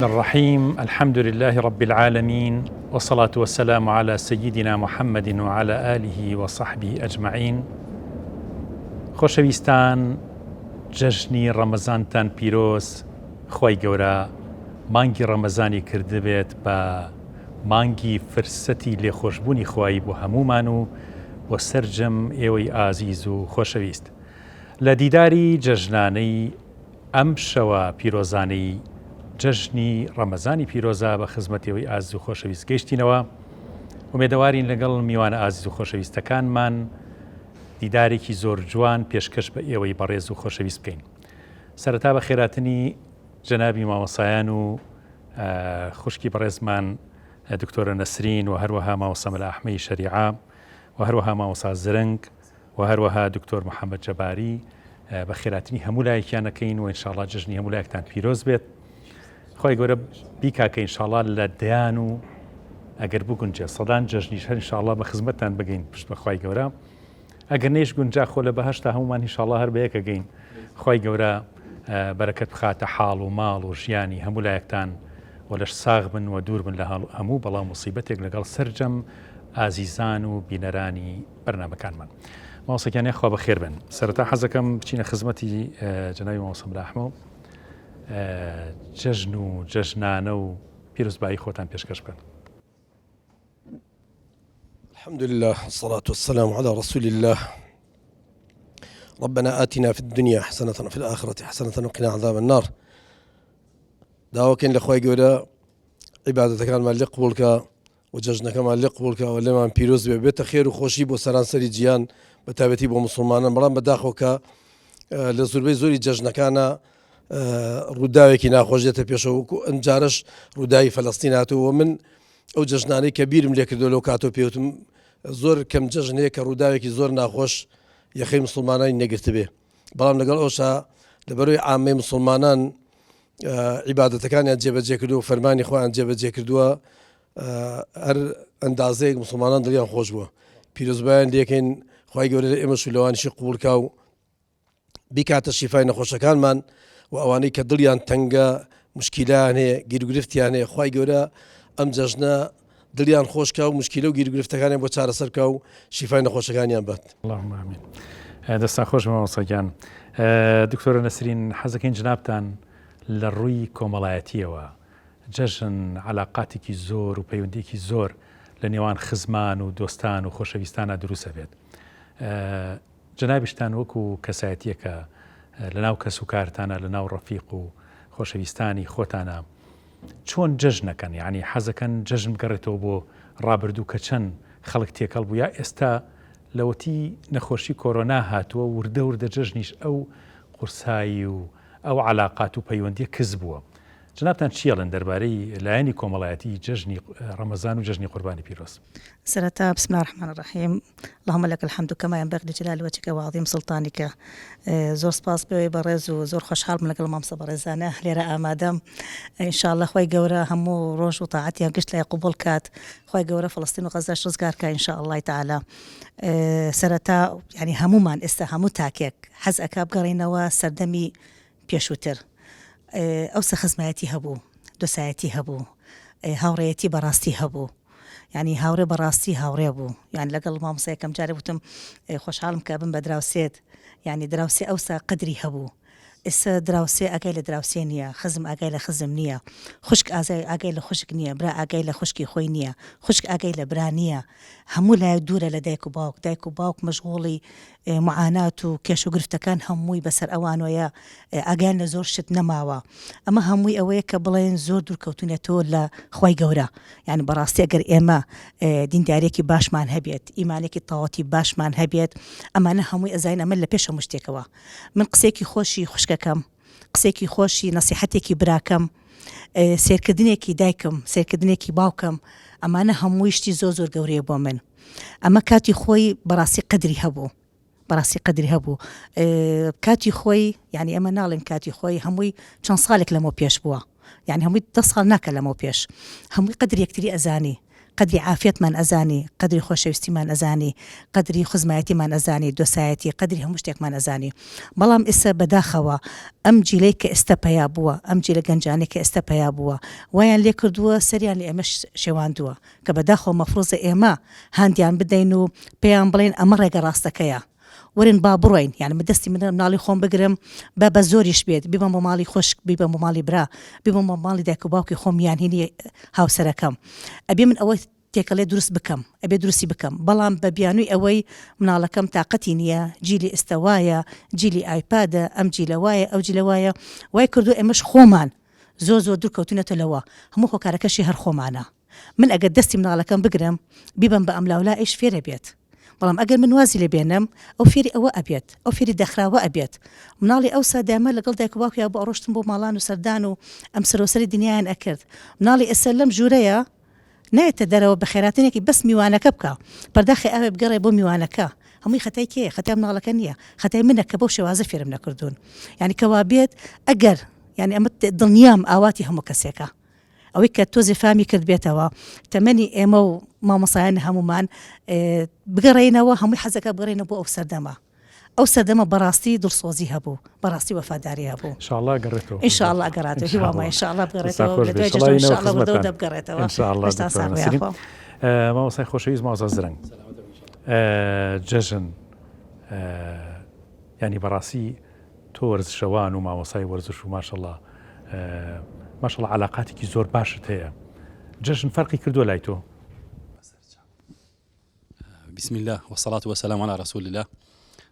الرحیم الحمد لله رب العالمین والصلاة والسلام على سيدنا محمد وعلى آله وصحبه اجمعین خۆشەویستان جەژنی ڕەمەزانتان پیرۆز خوای گەورە مانگی ڕەمەزانی کردبێت بە مانگی فرسەتی لێخۆشبوونی خوایی بۆ هەموومان و بۆ سەرجەم ئێوەی ئازیز و خۆشەویست لە دیداری جەژنانەی ئەم شەوە پیرۆزانەی جەژنی ڕەمەزانی پیرۆزە بە خزمەت ئێوەی ئازیز و خۆشەویست گەیشتینەوە. ئومێدەوارین لەگەڵ میوانە ئازیز و خۆشەویستەکانمان دیدارێکی زۆر جوان پێشکەش بە ئێوەی بەڕێز و خۆشەویست بکەین. سەرەتا بە خێراتنی جەنابی مامۆسایان و خوشکی بەڕێزمان دکتۆرە نەسرین و هەروەها مامۆستا مەلا ئەحمەی شەریعە و هەروەها مامۆستا زرنگ و هەروەها دکتۆر محەممەد جەباری بە خێراتنی هەموو لایەکیان ئەکەین و ئینشاڵا جەژنی هەموو لایەکتان پیرۆز بێت خی گەورە بیکا کە ئینشاڵا لە دەیان و ئەگەر بگونجێ سەدان جەژنیش هەر ئینشاڵا بە خزمەتتان بگەین پشت بە خوای گەورە ئەگەر نەیش گونجا خۆ لە بەهەشتا هەمومان ئینشاڵا هەر بە یەکەگەین خوای گەورە بەرەکەت بخاتە حاڵ و ماڵ و ژیانی هەموو لایەکتان و لەش ساغ بن و دوور بن لە هەموو بەڵا موسیبەتێک لەگەڵ سەرجەم ئازیزان و بینەرانی بەرنامەکانمان. مامۆستا گیان یاخوا بەخێر بێن. سەرەتا حەزەکەم بچینە خزمەتی جەنابی مامۆستا ملا ئەحمە و جەژن و جەژنانە و پیرۆزبایی خۆتان پێشکەش بکەن. الحمد لله والصلاة والسلام على رسول الله ربنا آتنا في الدنيا حسنة وفي الآخرة حسنة وقنا عذاب النار داواکەین لە خوای گەورە عیبادەتەکانمان لێ قبوڵ کە و جەژنەکەمان لێ قبوڵ کە و لێمان پیرۆز بێ بێتە خێر و خۆشی بۆ سەرانسەری جیهان بە تایبەتی بۆ مسلمانان بەڵام بەداخەوە کە لە زۆربەی زۆری جەژنەکانە ڕووداوێکی ناخۆش دێتە پێشەوە وەکو ئەمجارەش ڕووداوی فەلەستین هاتەوە من ئەو جەژنانەی کە بیرم لێکردو لەو کاتۆ پێوتم زۆر کەم جەژن هەیە کە ڕووداوێکی زۆر ناخۆش یەخەی مسلمانانی نەگرتبێ بەڵام لەگەڵ ئەوشا لەبەرەوەی عامەی مسلمانان عیبادەتەکانیان جێبەجێ کردووە و فەرمانی خۆیان جێبەجێ کردووە هەر ئەندازەیەک مسلمانان دڵیان خۆش بووە پیرۆزبایان لەکەین خی گەورە لە ئێمەش و لەوانیشی قوبولکا و بیکاتە شیفای نەخۆشەکانمان و ئەوانەی کە دڵیان تەنگە مشکیلان هەیە گیرگرفتیان هەیە خی گەورە ئەم جەژنە دڵیان خۆشکا و مشکیلە و گیرگرفتەکانیان بۆ چارەسەرکا و شیفای نەخۆشەکانیان بات. اللهم آمین. دەستان خۆش مامۆستا گیان. دکتۆرە نەسرین حەزەکەین جنابتان لە ڕووی کۆمەڵایەتیەوە جەژن علاقاتێکی زۆر و پەیوەندیەکی زۆر لە نێوان خزمان و دۆستان و خۆشەویستانە دروست بێت جەنابیشتان وەکو کەسایەتیەکە لەناو کەس و کارتانە لەناو ڕەفیق و خۆشەویستانی خۆتانە چۆن جەژنەکەن یعنی حەزەکەن جەژن بگەڕێتەوە بۆ ڕابردوو کە چەند خەڵک تێکەڵ بوو یا ئێستا لەوەتی نەخۆشی کۆرۆنا هاتووە وردە وردە جەژنیش ئەو قورسایی و ئەو عەلاقات و پەیوەندیە کز بووە جەنابتان چی ئەڵێن دەربارەی لایەنی کۆمەڵایەتی جەژنی ڕەمەزان و جەژنی قوربانی پیرۆز؟ سەرەتا بسم اللە الرحمن الرحیم اللهم لک الحمد کما ینبغی لجلال وجهک وعظیم سلطانک زۆر سپاس بۆ بەڕێز و زۆر خۆشحاڵ بووم لەگەڵ مامۆستا بەڕێزانە لێرە ئامادەم ان شاء اللە خوای گەورە هەموو ڕۆژ و تاعەتیان گشت لای قبوڵ کات خوای گەورە فەڵەستین و غەزەش ڕزگار کا ان شاء اللە تعالی سەرەتا یعنی هەموومان ئێستا هەموو تاکێک حەز ئەکا بگەڕێینەوە سەردەمی پێشووتر ئەوسا خزمایەتی هەبوو دۆسایەتی هەبوو هاوڕێیەتی بەڕاستی هەبوو یعنی هاوڕێ بەڕاستی هاوڕێ بوو یان لەگەڵ مامۆستا یەکەم جارێ وتم خۆشحاڵم کە بم بە دراوسێت یعنی دراوسێ ئەوسا قەدری هەبوو ئێستا دراوسێ ئاگای لە دراوسێ نییە خزم ئاگای لە خزم نییە خوشک ئازای ئاگای لە خوشک نییە برا ئاگای لە خوشکی خۆی نییە خوشک ئاگای لە برا نییە هەموو لایەک دوورە لە دایک و باوک، دایک و باوک مەشغوڵی معانات و کێشە و گرفتەکان هەمووی بەسەر ئەوانەوەیە، ئاگایان لە زۆر شت نەماوە، ئەمە هەمووی ئەوەیە کە بڵێن زۆر دوور کەوتوینەتەوە لە خوای گەورە، یانی بەڕاستی ئەگەر ئێمە دینداریەکی باشمان هەبێت، ئیمانێکی تەواوەتی باشمان هەبێت، ئەمانە هەمووی ئەزانین ئەمە لە پێش هەموو شتێکەوە من قسەیەکی خۆشی خوشکەکەم، قسەیەکی خۆشی نەسیحەتێکی براکەم سێرکردنێکی دایکم سێرکردنێکی باوکم ئەمانە هەمووی شتی زۆر زۆر گەورەیە بۆ من ئەمە کاتی خۆی بەڕاستی قەدری هەبوو بەڕاستی قەدری هەبوو کاتی خۆی یعنی ئەمە ناڵێن کاتی خۆی هەمووی چەند ساڵێک لەمەوە پێش بووە یعنی هەمووی دە ساڵ ناکە لەمەوە پێش هەمووی قەدر یەکتری ئەزانی. قەدری عافیەتمان ئەزانی، قەدری خۆشەویستیمان ئەزانی، قەدری خزمایەتیمان ئەزانی، دۆسایەتی، قەدری هەموو شتێکمان ئەزانی. بەڵام ئیستا بەداخەوە ئەم جیلەی کە ئێستا پەیا بووە، ئەم جیلە گەنجانەی کە ئێستا پەیا بووە، وایان لێ کردووە سەریان لە ئێمەش شێواندووە، کە بەداخەوە مەفروزە ئێمە هاندیان بدەین و پێیان بڵێین ئەمە ڕێگە ڕاستەکەیە. وەرن با بڕۆین یانی من دەستی مناڵی خۆم بگرم با بە زۆریش بێت بیبەم بۆ ماڵی خوشک بیبەم بۆ ماڵی برا بیبەم بۆ ماڵی دایک و باوکی خۆم یان هینی هاوسەرەکەم ئەبێ من ئەوە تێکەڵێ دروست بکەم ئەبێ دروستی بکەم بەڵام بە بیانووی ئەوەی مناڵەکەم تاقەتی نییە جیلی ئێستا وایە جیلی ئایپادە ئەم جیلە وایە ئەو جیلە وایە وای کردو ئێمەش خۆمان زۆر زۆر دوور کەوتوینەتە لەوە هەموو هۆکارەکەشی هەر خۆمانە من ئەگەر دەستی مناڵەکەم بگرم بیبەم بە ئەملاولا ئەیش فێرەبێت بەڵام ئەگەر من وازی لێ بێنم ئەو فێری ئەوە ئەبێت ئەو فێری داخراوە ئەبێت مناڵی ئەوسا دایمە لەگەڵ دایک و باوکیا بۆ ئەڕۆشتن بۆ ماڵان و سەردان و ئەم سەرۆسەری دنیایان ئەکرد مناڵی ئێستا لەم ژوورەیە نایەتە دەرەوە بەخێراتنێکی بەس میوانەکە بکا پەرداخی ئاوێ بگەڕێ بۆ میوانەکە هەمووی خەتای کێیە خەتای مناڵەکە نییە خەتای منە کە بەو شێوازە فێرم نەکردوون یعنی کەوا بێت ئەگەر یعنی ئەمە دڵنیام ئاواتی هەموو کەسێکە ئەوەی کە تۆزێ فامی کردبێتەوە تەمەنی ئێمە و مامۆسایان هەمومان بگەڕێینەوە هەمووی حەزەکە بگەڕێنەوە بۆ ئەو سەردەمە ئەو سەردەمە بەڕاستی دڵسۆزی هەبوو بەڕاستی وەفاداری هەبوو ان شاء الله گەڕێتەوە ان شاء الله گەڕاتەوە هیوا وایە ان شاء الله بگەڕێتەوە لە دوای جەژن ان شاء الله وردە وردە بگەڕێتەوە ان شاء الله دەستان ساغ بێ یاخوا. مامۆستای خۆشەویست مامۆستا زرنگ جەژن ینی بەڕاستی تۆ وەرزشەوان و مامۆسای وەرزش و ماشەڵا ماشەڵا علاقاتێکی زۆر باشت هەیە جەژن فەرقی کردووە لای تۆ؟ بسم الله والصلاة والسلام على رسول الله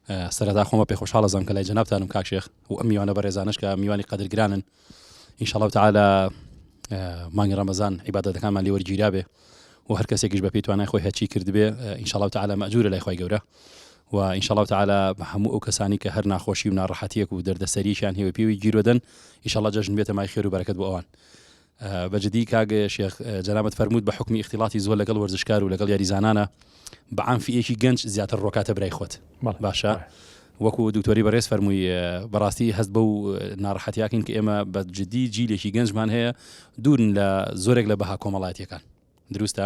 سەرەتا خۆمە پێ خۆشحاڵە زانم کە لای جەنابتانم کاک شێخ و ئەم میوانە بەڕێزانەش کە میوانی قەدرگرانن إن شاء الله تعالی مانگی ڕەمەزان عیبادەتەکانمان لێ وەرگیرا بێ و هەر کەسێکیش بە پێی توانای خۆی هەرچی کردبێ إن شاء الله تعالی مەئجورە لای خوای گەورە و إن شاء الله تعالی هەموو ئەو کەسانی کە هەر ناخۆشی و ناڕەحەتیەک و دەردەسەریەکیان هەیە و پێوی گیرۆدەن إن شاء الله جەژن بێتە مای خێر و بەرەکەت بۆ ئەوان بە جدی کاک شێخ جەنابت فەرمووت بە حوکمی ئیختیڵاتی زۆر لەگەڵ وەرزشکار و لەگەڵ یاریزانانە بە عام فیئەیەکی گەنج زیاتر ڕۆکاتە برای خۆت باشە وەکو دکتۆری بەڕێز فەرمووی بەڕاستی هەست بەو ناڕەحەتیاکەین کە ئێمە بە جدی جیلێکی گەنجمان هەیە دوورن لە زۆرێک لە بەها کۆمەڵایەتیەکان دروستە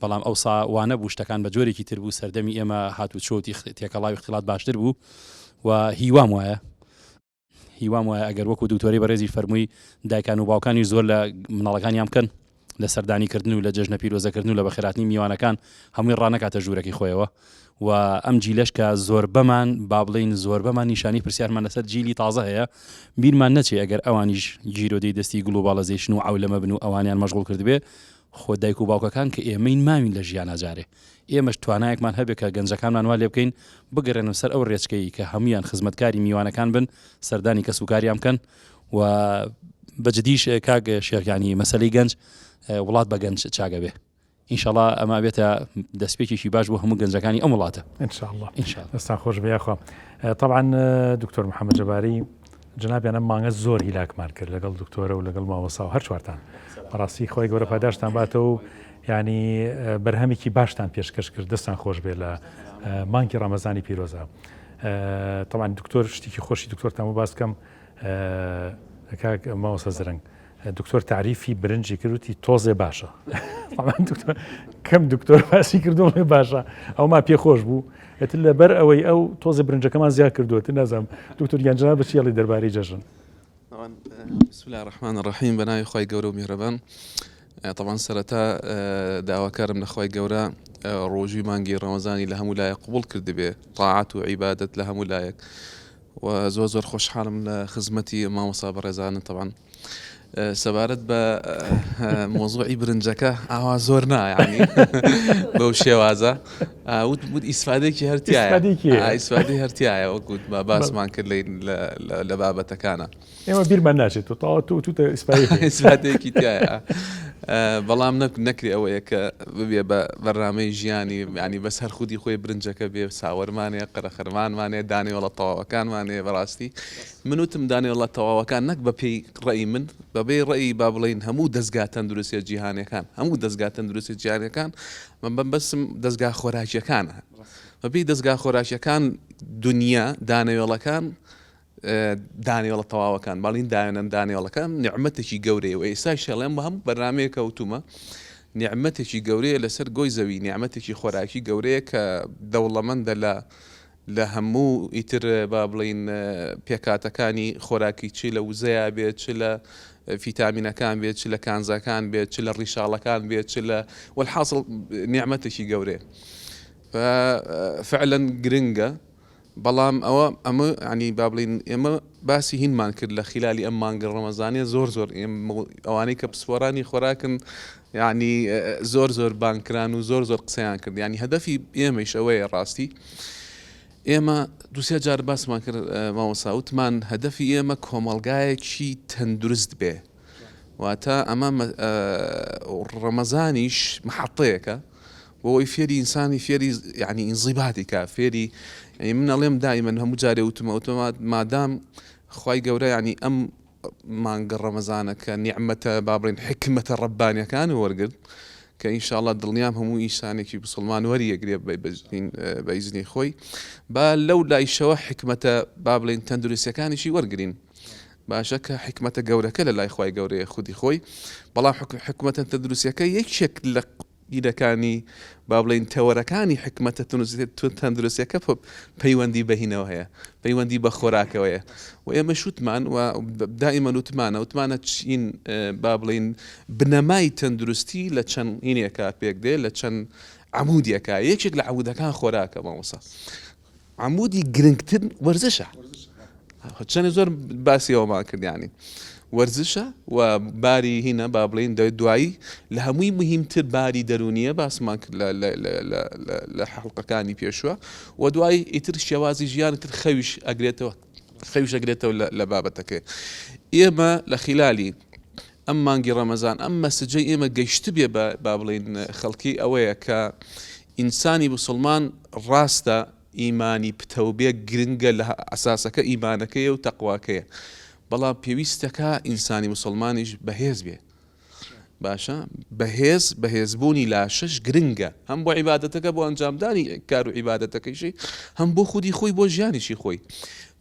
بەڵام ئەوسا وانە بوو شتەکان بە جۆرێکی تر بوو سەردەمی ئێمە هاتوچۆ تێکەڵاوی اختلاط باشتر بوو و هیوام وایە هیوام وایە ئەگەر وەکو دکتۆری بەڕێزیش فەرمووی دایکان و باوکانیش زۆر لە مناڵەکانیان بکەن لە سەردانی کردن و لە جەژنە پیرۆزەکردن و لە بەخێراتنی میوانەکان هەمووی ڕانەکاتە ژوورەکەی خۆیەوە و ئەم جیلەش کە زۆربەمان با بڵێین زۆربەمان نیشانی پرسیارمان لەسەر جیلی تازە هەیە بیرمان نەچێ ئەگەر ئەوانیش گیرۆدەی دەستی globalization و عەولەمە بن و ئەوانیان مەشغوڵ کردبێ خۆ دایک و باوکەکان کە ئێمەین ماوین لە ژیانا جارێ ئێمەش توانایەکمان هەبێ کە گەنجەکانمان وا لێ بکەین بگەرێنەوە سەر ئەو رێچکەی کە هەموویان خزمەتکاری میوانەکان بن سەردانی کەسوکاریان بکەن و بە جدیش کاک شێخ یانی مەسەلەی گەنج وڵات بە گەنج چاگە بێ ئینشەڵا ئەمە بێتە دەستپێکێکی باش بۆ هەموو گەنجەکانی ئەم وڵاتە ئینشاءاللە دەستان خۆش بێ یاخوا طبعا دکتۆر محەممەد جەباری جەنابیان ئەم مانگە زۆر هیلاکمان کرد لەگەڵ دکتۆرە و لەگەڵ مامۆسا و هەر چوارتان بەڕاستی خۆی گەورە پاداشتان باتەوە و ینی بەرهەمێکی باشتان پێشکەش کرد دەستان خۆش بێ لە مانگی ڕەمەزانی پیرۆزە طبعا دکتۆر شتێکی خۆشی دکتۆرتان بۆ باس بکەم کاک مامۆستا زرنگ دکتۆر تاریفی برنجی کرد وتی تۆزێ باشە کەم دکتۆر باسی کردو بڵێ باشە ئەو ما پێ خۆش بوو ئەتر لەبەر ئەوەی ئەو تۆزێ برنجەکەمان زیاد کردووە نازانم دکتۆر گیان جناب بە چی دەربارەی جەژن بسم الله الرحمن الرحیم بە ناوی خوای گەورە و میهرەبان طبعا سەرەتا داواکارم لە خوای گەورە ڕۆژووی مانگی ڕەمەزانی لە هەموو لایەک قبوڵ کردبێ تاعەت و عیبادەت لە هەموو لایەک و زۆر زۆر خۆشحاڵم لە خزمەتی مامۆستا بەڕێزانن تەبان سەبارەت بە مۆزوعی برنجەکە ئاوا زۆر نایانی بەو شێوازە وت وت ئیسفادێکی هەرتیایە ئیسفادەی هەرتیایە وەکوت بە باسمان کرد لە بابەتەکانە ئێمە بیرمان ناچێت تۆ تەواو تۆ توتە ئیسفادەیەکی تایە بەڵام نەک نەکرێ ئەوەیە کە ببێ بە بەرنامەی ژیانی ینی بەس هەر خودی خۆی برنجەکە بێ ساوەرمانێ قەرەخەرمانمانێ دانێوەڵە تەواوەکانمانێ بەڕاستی من وتم دانێوەڵە تەواوەکان نەک بە پێی ڕەئی من بە بێ ڕەئی با بڵێین هەموو دەزگا تەندروستیە جیهانیەکان هەموو دەزگا تەندروستیە جیهانیەکان من بەسم دەزگا خۆراکیەکانە بەپێی دەزگا خۆراکیەکان دنیا دانەوێڵەکان دانەوێڵە تەواوەکان باڵین دایەنەن دانەوێڵەکان نیعمەتێکی گەورەیە و ئێستاش هێڵێم بە هەموو بەرنامەیەکە وتومە. نیعمەتێکی گەورەیە لەسەر گۆی زەوی، نیعمەتێکی خۆراکی گەورەیە کە دەوڵەمەندە لە لە هەموو ئیتر با بڵێین پێکهاتەکانی خۆراکی چ لە وزەیا بێت چ لە فیتامینەکان بێت چ لە کانزاکان بێت چ لە ڕیشاڵەکان بێت چ لە وەلحاسڵ نیعمەتێکی گەورەیە فعلا گرنگە بەڵام ئەوە ئەمە ینی با بڵین ئێمە باسی هینمان کرد لە خلالی ئەم مانگە ڕەمەزانە زۆر زۆر ئەوانەی کە پسپۆرانی خۆراکن یعنی زۆر زۆر بانکران و زۆر زۆر قسەیان کرد ینی هەدەفی ئێمەیش ئەوەیە ڕاستی ئێمە دوسێ جار باسمان کرد مامۆسا وتمان هەدەفی ئێمە کۆمەڵگایەکی تەندروست بێ واتە ئەمە ڕەمەزانیش محەتەیەکە بۆ ئەوەی فێری ئینسانی فێری یعنی ئینزیباتی کا فێری یعنی من ئەڵێم دائیمەن هەموو جارێ وتمە وتمە مادام خوای گەورە یعنی ئەم مانگە ڕەمەزانە کە نیعمەتە با بڵێن حکمەتە ڕەبانیەکان وەرگرت کە ئینشاءاللە دڵنیام هەموو ئینسانێکی مسلمان وەریەگرێ بە ئیزنی خۆی با لەو لایشەوە حکمەتە با بڵێن تەندروستیەکانیشی وەرگین باشە کە حکمەتە گەورەکە لە لای خوای گەورەیە خودی خۆی بەڵام حکومەتە تەندروستیەکە یەکێک لە بیرەکانی با بڵێین تەوەرەکانی حیکمەتە تەندروستیەکە پەیوەندی بە هینەوە هەیە پەیوەندی بە خۆراکەوەیە و ئێمە شوتمان و دائیمەن وتمانە وتمانە چین با بڵێین بنەمای تەندروستی لە چەند هینێکا پێک دێ لە چەند عمودێکا یەکێک لە عمودەکان خۆراکە مامۆستا عەمودی گرنگتر وەرزشە چەنێ زۆر باسی ئەوەمان کرد ینی وەرزشە و باری هینە با بڵین دوایی لە هەمووی مهمتر باری دەرونیە باسمان کرد لە حڵقەکانی پێشوە و دوایی ئیتر شێوازی ژیان تر خەویش ئەگرێتەوە خەویش ئەگرێتەوە لە بابەتەکەی ئێمە لە خلالی ئەم مانگی ڕەمەزان ئەم message ەی ئێمە گەیشتبێ بە با بڵێین خەڵکی ئەوەیە کە ئینسانی موسڵمان ڕاستە ئیمانی پتەو بێ گرنگە لە ئەساسەکە ئیمانەکەیە و تەقواکەیە بەڵام پێویستەکە ئینسانی موسڵمانیش بەهێز بێ باشە بەهێز بەهێزبوونی لاشەش گرنگە هەم بۆ عیبادەتەکە بۆ ئەنجامدانی کار و عیبادەتەکەیشی هەم بۆ خودی خۆی بۆ ژیانیشی خۆی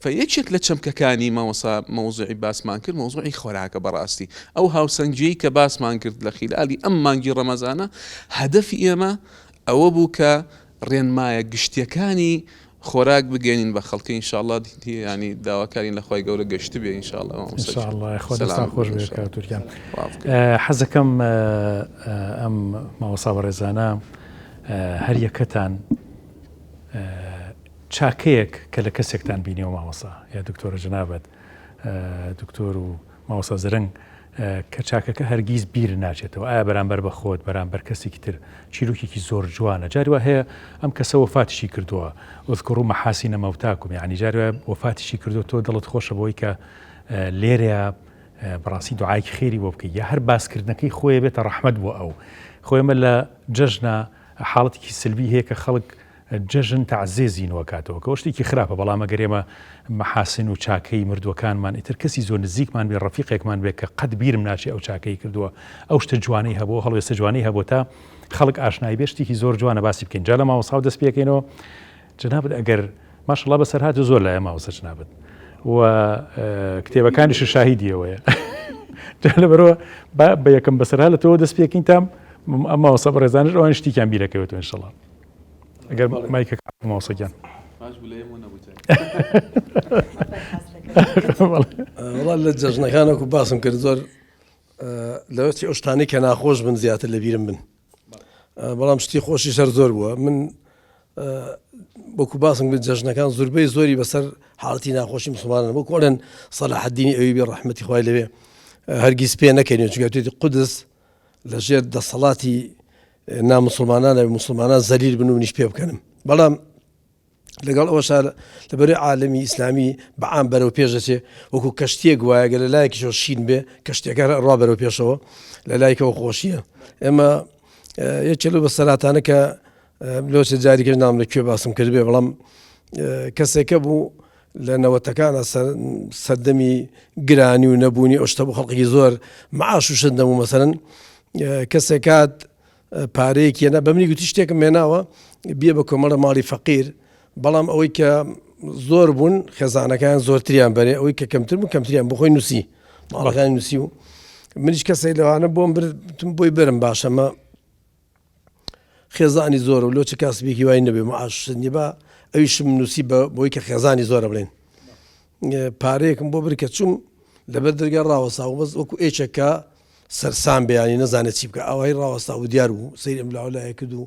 فە یەکێک لە چەمکەکانی مامۆستا مەوزوعی باسمان کرد مەوزوعی خۆراکە بەڕاستی ئەو هاوسەنگیەی کە باسمان کرد لە خیلالی ئەم مانگی ڕەمەزانە هەدەفی ئێمە ئەوە بوو کە ڕێنمایە گشتیەکانی خۆراک بگەێنین بە خەڵکی ئینشاءاللە ینی داواکارین لە خوای گەورە گەشتبێ ئینشاءاللە مامۆستا گیان. ئینشاءاللە خوا دەستان خۆش بێت کاک تورکیان. حەزەکەم ئەم مامۆستا بەڕێزانە هەر یەکەتان چاکەیەک کە لە کەسێکتان بینیوە مامۆستا یا دکتۆرە جەنابت دکتۆر و مامۆستا زرنگ کە چاکەکە هەرگیز بیر ناچێتەوە ئایا بەرامبەر بە خۆت بەرامبەر کەسێکی تر چیرۆکێکی زۆر جوانە جاری وا هەیە ئەم کەسە وەفاتیشی کردووە اذکروا محاسن موتاکم یعنی جاری وایە وەفاتیشی کردووە تۆ دڵت خۆشە بۆی کە لێرەیە بەڕاستی دوعایەکی خێری بۆ بکەیت یا هەر باسکردنەکەی خۆی بێتە ڕەحمەت بۆ ئەو خۆیمە لە جەژنە حاڵەتێکی سلبی هەیە کە خەڵک جەژن تەعزێ زینووە کاتەوە کە شتێکی خراپە بەڵام ئەگەر ئێمە مەحاسن و چاکەی مردووەکانمان ئیتر کەسی زۆر نزیکمان بێ ڕەفیقێکمان بێ کە قەت بیرم ناچێ ئەو چاکەی کردووە ئەو شتە جوانەی هەبوو هەڵوێستە جوانەی هەبوو تا خەڵک ئاشنایی بێ شتێکی زۆر جوانە باسی بکەین جا لە مامۆستاوە دەست پێکەینەوە جەنابت ئەگەر ماشەڵا بەسەرهات زۆر لایە مامۆستا جەنابت و کتێبەکانیش شاهیدی ئەوەیە جا لەبەرەوە با بە یەکەم بەسەرهات لە تۆوە دەست پێکەین تام ئەم مامۆستا بەڕێزانش ئەوان شتێکیان بیرەکەوێتەوە ئینشەڵا ئەگەر مایکەکە مامۆستا گیان. باش بوو لە ئێمە نەبوو. وەڵا لە جەژنەکان وەکو باسم کرد زۆر لەوەچی ئەو شتانەی کە ناخۆش بن زیاتر لە بیرم بن بەڵام شتی خۆشی سەر زۆر بووە من وەکو باسم کرد جەژنەکان زوربەی زۆری بەسەر حاڵەتی ناخۆشی مسلمانان وەکو ئەڵێن سەلاحەدینی ئەیوبی ڕەحمەتی خوای لەوێ هەرگیز پێ نەکەین چونکە توێتی قودس لەژێر دەسەڵاتی نامسلمانان مسلمانان زەلیل بن و منیش پێ بکەنم بەڵام لەگەڵ ئەوەشا لەبەرەی عالەمی ئیسلامی بە عام بەرەو پێش دەچێ وەکو کەشتیەک وایە گەر لە لایەکیشەوە شین بێ کەشتیەکە ڕوا بەرەو پێشەوە لە لایکەوە خۆشیە ئێمە یەکێ لەو بەسەراتانە کە لۆچە جاریکەش نام لە کوێ باسم کرد بێ بەڵام کەسێکە بوو لە نەوەتەکانە سەردەمی گرانی و نەبوونی ئەو شتە بوو خەڵکی زۆر معاش و شت نەبوو مەسەرەن کەسێکات پارەیەکی هێنا بە منی گوتی شتێکم هێناوە بیە بە کۆمەڵە ماڵی فەقیر بەڵام ئەوەی کە زۆر بوون خێزانەکان زۆرتریان بەرێ ئەوەی کە کەمتر بوو کەمتریان بخۆی نووسی ماڵەکانی نووسی و منیش کەسێک لەوانە بۆم بردم بۆی برم باشەمە. خێزانی زۆرە و لۆ چ کاسبێکی وای نەبێ معاش نیە با ئەویشم نووسی بە بۆی کە خێزانی زۆرە بڵێن پارەیەکم بۆ برد کە چووم لەبەر دەرگا ڕاوەستا و بەس وەکو ئێچێک کە سەرسام بێ یانی نەزانێت چی بکە ئاوایی ڕاوەستا و دیار بوو سەیری ئەم لاوە لایە کرد و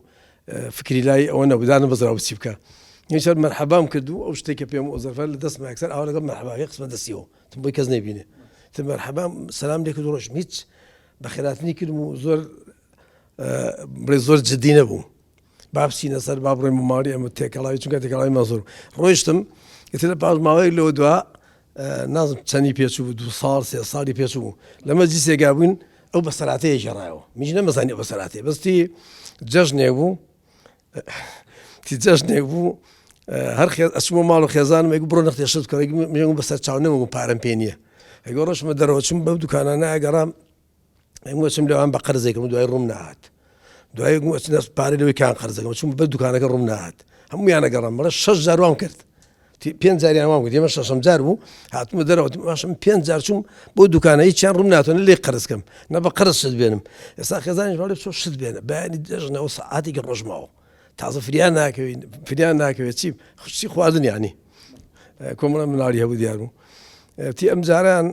فکری لای ئەوە نەبوو دانە بەزرا چی بکە یەکسەر مەرحەبام کرد و ئەو شتێک کە پێم ئەو زەرفە لە دەستم یەکسەر ئاوا لەگەڵ مەرحەباکەی قسمە دەستیەوە تم بۆی کەس نەیبینێ تم مەرحەبام سەلام لێ کرد و ڕۆشتم هیچ بەخێراتنی کردم و زۆر بڵێ زۆر جدی نەبوو با بچینە سەر با بڕۆین بۆ ماڵی ئەمە تێکەڵاوی چونکە تێکەڵاوی زۆر ڕۆیشتم ئیتر لە پاش ماوەیەک لەوە دوا نازم چەندی پێچوو بوو دو ساڵ سێ ساڵی پێچوو بوو لە مەجلیسێکا بووین ئەو بەسەراتەیە گێڕایەوە میش نەمەزانی ئەو بەسەراتەیە بەستی جەژنێک بوو تی جەژنێک بوو هەر ئەچمە ماڵ و خێزانم ئەیگو بڕۆ نەختێ شت بکڕە میگو بەسەر چاو نەمەگو پارەم پێ نییە ئەگۆ ڕۆشمە دەرەوە چم بەو دوکانانە ئەگەڕام ئەم وەچم لەوان بە قەرزێکم دوای ڕووم نەهات دوای وەچنە پارە لەوەی کان قەرزەکەم چوم بە دوکانەکە ڕووم نەهات هەموویانە گەڕام بەڵێ شەش جار وام کرد پێنج جاریان وام کرد ئێمە شەشەم جار بوو هاتمە دەرەوە باشم پێنج جار چوم بۆ دوکانە هیچیان ڕووم ناتوانن لێ قەرزکەم نە بە قەرز شت بێنم ئێستا خێزانیش بەڵێ چۆ شت بێنە بەیانی دەژنەوە سەعاتێکی ڕۆژ ماوە تازە فریان ناکەوین فریان ناکەوێت چی خوشی خواردن یانی کۆمەڵە مناڵی هەبوو دیار بوو تی ئەم جاران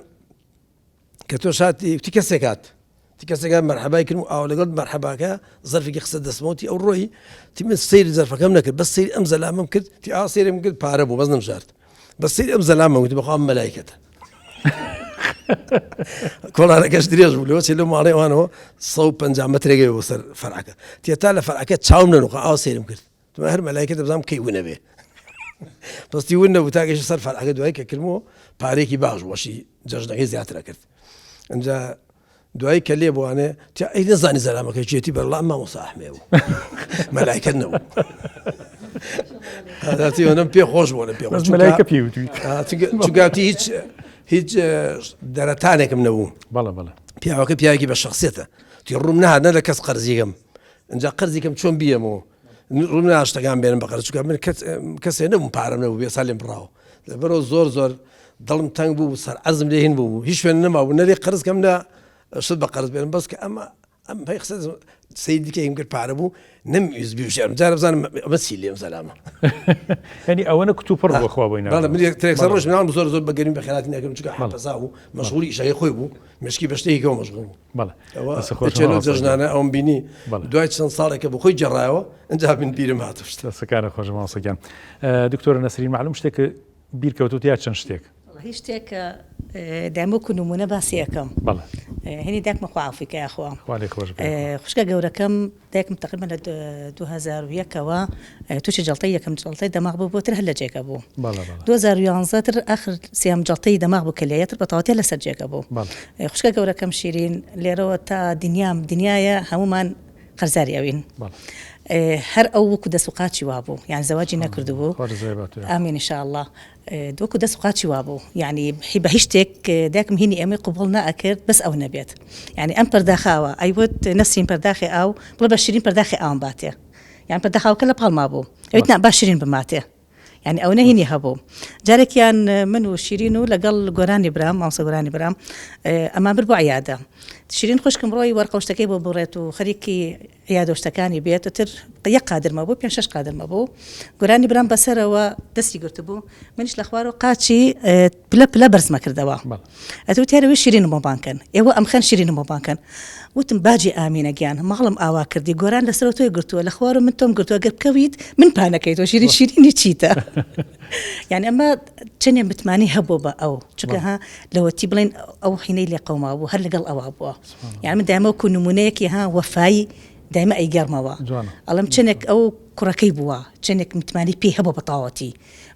کە تۆش هاتی وتی کەسێک هات تی کەسێک هات مەرحەبای کردم و ئاوا لەگەڵ مەرحەباکە زەرفێکی خستە دەستمەوە تی ئەو ڕۆی تی من سەیری زەرفەکەم نەکرد بەس سەیری ئەم زەلامەم کرد تی ئاوا سەیرم کرد پارە بوو بەس نەمژارد بەس سەیری ئەم زەلامەم وتی بەخوا ئەم مەلایکەتە کۆڵانەکەش درێژ بوو لەوە چێ لەو ماڵی ئەوانەوە 150 مەترێک بۆ سەر فەرعەکە تێ تا لە فەرعەکە چاوم نەنوقا ئاوا سەیرم کرد تۆ هەر مەلایکە دەبزانم کەی ونەبێ بەستی ون نەبوو تا گەشت سەر فەرعەکە دوای کە کردمەوە پارێکی باش وەشی جەژنەکەی زیاترە کرد ئەجا دوایی کە لێ بوانێ تا ئەی نەزانی زەلامەکە چێتی بەرڵام مامۆسا ئەحمێ بوو مەلایکە نەبوو هاتی ئەوەم پێ خۆش بۆ لە پێ خۆش مەلایکە پێ وتوی چونکاتی هیچ هیچ دەرەتانێکم نەبوو بەڵێ بەڵێ پیاوەکە پیاوێکی بە شخصیتە تی ڕووم نەهات نە لە کەس قەرزیگەم ئینجا قەرزیکەم چۆن بیەمەوە ڕووم ناشتەکان بێنم بە قەرز چونکە من کەسێ نەبووم پارەم نەبوو بێسا لێم بڕاوە لەبەرەوە زۆر زۆر دڵم تەنگ بوو سەر عەزم لێ هین بوو هیچ شوێن نەما بوو نەلێ قەرز کەم نە شت بە قەرز بێنم بەس کە ئەمە ئەم پێی قسە سەیر دیکەیم کرد پارە بوو نەمویست بیوژێرم جارە بزانم ئەمە چی لێم زەلامە یعنی ئەوەنە کتوپڕ بووە خوا بۆی ناردووە. بەڵێ من ترێکسەر ڕۆژ مناڵم زۆر زۆر بە گەرمی بەخێرهاتنی ئەکردم چونکە حەپەسا بوو مەشغوڵی ئیشەکەی خۆی بوو مێشکی بە شتێکەوە مەشغوڵ بوو بەڵێ ئەوە لەو جەژنانە ئەوم بینی دوای چەند ساڵێکە بە خۆی گەڕایەوە ئەجا من بیرم هاتە شت دەستەکانت خۆش مامۆستا گیان دکتۆرە نەسرین مەعلوم شتێک بیر کەوتوت یا چەند شتێک هیچ شتێک کە دایم وەکو نمونە باسی ئەکەم بەڵێ هینی داکمە خوا عەفوی کە یاخوا خوا لێ خۆش بێ خوشکە گەورەکەم دایکم تقریبا لە 2001 ەوە تووشی جەڵتەی یەکەم جەڵتەی دەماغ بوو بۆ تر هەر لە جێگە بوو 2011 تر ئاخر سێیەم جەڵتەی دەماغ بوو کە لێیە تر بە تەواوەتی لەسەر جێگە بوو خوشکە گەورەکەم شیرین لێرەوە تا دنیام دنیایە هەموومان قەرزاری ئەوین هەر ئەو وەکو دەست و قاچی وابوو یان زەواجی نەکردبوو ئامین ان شاء الله وەکو دەست و قاچی وابوو یانی بە هیچ شتێک دایکم هینی ئێمەی قبوڵ نەئەکرد بەس ئەو نەبێت یانی ئەم پەرداخاوە ئەیوت نەسرین پەرداخی ئاو بڵێ بە شیرین پەرداخی ئاوم باتێ یان پەرداخاوەکە لە پاڵما بوو ئەویت نا با شیرین بماتێ یانی ئەوەنە هینی هەبوو جارێکیان من و شیرین و لەگەڵ گۆرانی برام مامۆستا گۆرانی برام ئەمان برد بۆ عیادە شیرین خوشکم ڕۆی وەرقە و شتەکەی بۆ بڕێت و خەریکی عیادە و شتەکانی بێت تر یەک قادرمە بوو پێ شەش قادرمە بوو گۆرانی برام بەسەرەوە دەستی گرتبوو منیش لە خوارەوە قاچی پلە پلە بەرزمە کردەوە ئەتو تیارەوەی شیرینم بۆ بانگ کەن ئێوە ئەمخەن شیرینم بۆ بانگ کەن وتم باجی ئامینە گیان ماڵم ئاوا کردی گۆران لەسەرەوە تۆی گرتووە لە خوارەوە من تۆم گرتووە گەر بکەویت من پانەکەیتەوە شیرین شیرینی چیتە یعنی ئەمە چەندێ متمانەی هەبوو بە ئەو چونکە ها لەوەتی بڵێن ئەو حینەی لێ قەوما بوو هەر لەگەڵ ئەوە بووە یعنی من دایمە وەکو نمونەیەکی ها وەفایی دایمە ئەیگەڕمەوە ئەڵێم چەندێک ئەو کوڕەکەی بووە چەندێک متمانەی پێی هەبوو بە تەواوەتی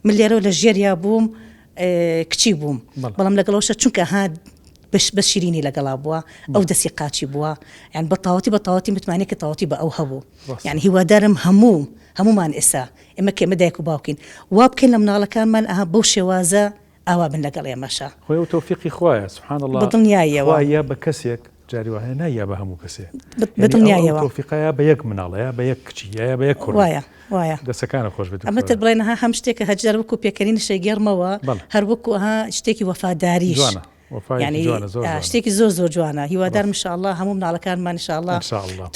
من لێرەوە لە ژێریا بووم کچی بووم بەڵام لەگەڵەوەشە چونکە ها بەس شیرینی لەگەڵا بووە ئەو دەستی قاچی بووە یان بە تاوەتی بە تاوەتی متمانێکی تاوەتی بە ئەو هەبوو یان هیوادارم هەموو هەمومان ئێسا ئێمە کە ئێمە دایک و باوکین وا بکەین لە مناڵەکانمان ئەها بەو شێوازە ئاوا بن لەگەڵ ئێمەشا. خۆی ئەو تۆفیقی خوایە سبحان اللە بە دڵنیاییەوە. خوا یا بە کەسێک جاری وا هەیە ناییا بە هەموو کەسێ بە دڵنیاییەوە. ئەو تۆفیقە یا بە یەک مناڵە یا بە یەک کچی یا بە یەک کوڕی. وایە وایە. دەسەکانت خۆش بێت ئەمە تر دکتۆرە. بڵێن ها هەم شتێکە هەجار وەکو پێکەنینیش ئەیگێڕمەوە بەڵێ. هەر وەکو ها شتێکی وەفاداریش. جوانە. یعنی شتێکی زۆر زۆر جوانە هیوادارم ان شاء الله هەموو مناڵەکانمان ان شاء الله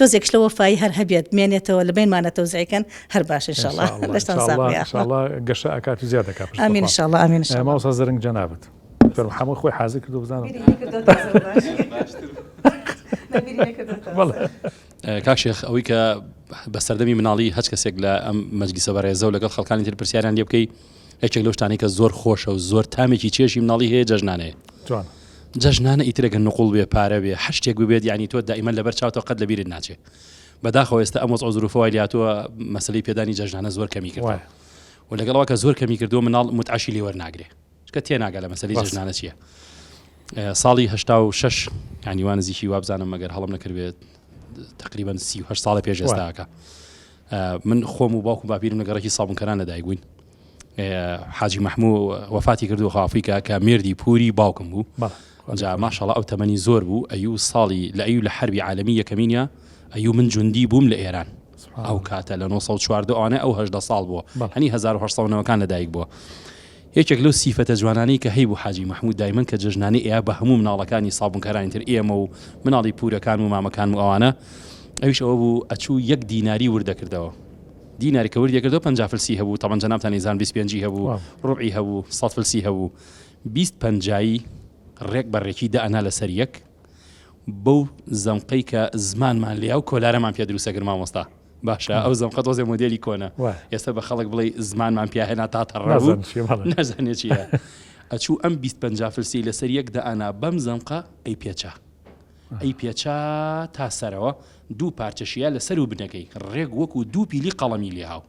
تۆزێکش لە وەفایی هەر هەبێت مێنێتەوە لە بینمانە تەوزیعکەن هەر باش ان شاء الله لەشتان ساغ بێ ان شاء الله گەشە ئەکات و زیاد دەکات ئامین ان شاء الله ئامین ان شاء الله مامۆستا زرنگ جەنابت دکتۆر محەممەد خۆی حازر کردو بزانم کاک شێخ ئەوەی کە بە سەردەمی مناڵی هەچ کەسێک لە ئەم مەجلیسە بەڕێزە و لەگەڵ خەڵکانی تر پرسیاریان لێ بکەی یەکێک لەو شتانەی کە زۆر خۆشە و زۆر تامێکی چێژی مناڵی هەیە جەژنانەیە جوان جەژنانە ئیترەگە نقوڵ بێ پارە بێ هەر شتێک ببێت یعنی تۆ دائیمەن لەبەر چاوتەوە قەت لەبیرت ناچێ بەداخەوە ئێستا ئەم وەزع و زروفە وای لێهاتووە مەسەلەی پێدانی جەژنانە زۆر کەمی کردووە و لەگەڵەوە کە زۆر کەمی کردووە مناڵ متعەشی لێ وەرناگرێ چونکە تێناگا لە مەسەلەی جەژنانە چییە ساڵی 86 ینی وا نزیکی وابزانم مەگەر هەڵم نەکردبێت تقریبا 38 ساڵە پێش ئێستاکە من خۆم و باوکم باپیرم لە گەڕەکی سابونکەران لەدایک بووین حاجی مەحموو وەفاتی کردو خافیکە کە مێردی پوری باوکم بوو جا ماشەڵا ئەو تەمەنی زۆر بوو ئەیو ساڵی لە ئەیو لە حربی عالەمی یەکەمینە ئەیو من جوندی بووم لە ئێران ئەو کاتە لە 1940 ئەوانە ئەو هەدە ساڵ بووە هەنی 1990ەکان لەدایک بووە یەکێک لەو سیفەتە جوانانەی کە هەیبوو حاجی مەحموود دایمەن کە جەژنانەی ئەیا بە هەموو مناڵەکانی سابونکەرانی تر ئێمە و مناڵی پورەکان و مامەکان و ئەوانە ئەویش ئەوە بوو ئەچوو یەک دیناری ورد دەکردەوە دیناری کە وردی کردەوە 50 فلسی هەبوو تەبەن جەنابتان ئیزان 25 هەبوو ڕبعی هەبوو 100 فلسی هەبوو 20 پەنجایی ڕێک بە ڕێکی دەئەنا لەسەر یەک بەو زەمقەی کە زمانمان لیا و کۆلارەمان پێ دروستە کرد مامۆستا باشە ئەو زەمقە تۆزێ مۆدێلی کۆنە ئێستا بە خەڵک بڵێ زمانمان پیاهێنا تا تەڕبوو نازانێ چییە ئەچوو ئەم 20 50 فلسی لەسەر یەک دەئانا بەم زەمقە ئەی پێچا ئەی پێچا تا سەرەوە دوو پارچەشیە لەسەر و بنەکەی ڕێک وەکو دوو پیلی قەڵەمی لێهاو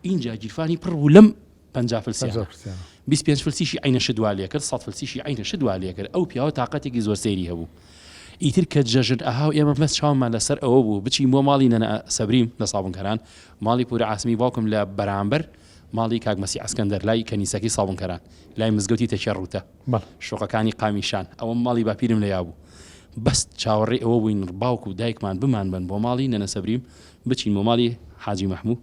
ئینجا گیرفانی پڕ بوو لەم 50 فلسیانە 25 فلسیشی عینە شت وا لێکرد 100 فلسیشی عینە شت وا لێکرد ئەو پیاوە تاقەتێکی زۆر سەیری هەبوو ئیتر کە جەژن ئەها و ئێمە بەس چاومان لەسەر ئەوە بوو بچین بۆ ماڵی نەنە سەبریم لە سابونکەران ماڵی پورە عاسمی باوکم لە بەرامبەر ماڵی کاک مەسی ئەسکەندەر لای کەنیسەکەی سابونکەران لای مزگەوتی تەکیە ڕووتە شوقەکانی قامیشان ئەوە ماڵی باپیرم لە یابوو بەس چاوەڕێی ئەوە بووین باوک و دایکمان بمان بن بۆ ماڵی نەنە سەبریم بچین بۆ ماڵی حاجی مەحموو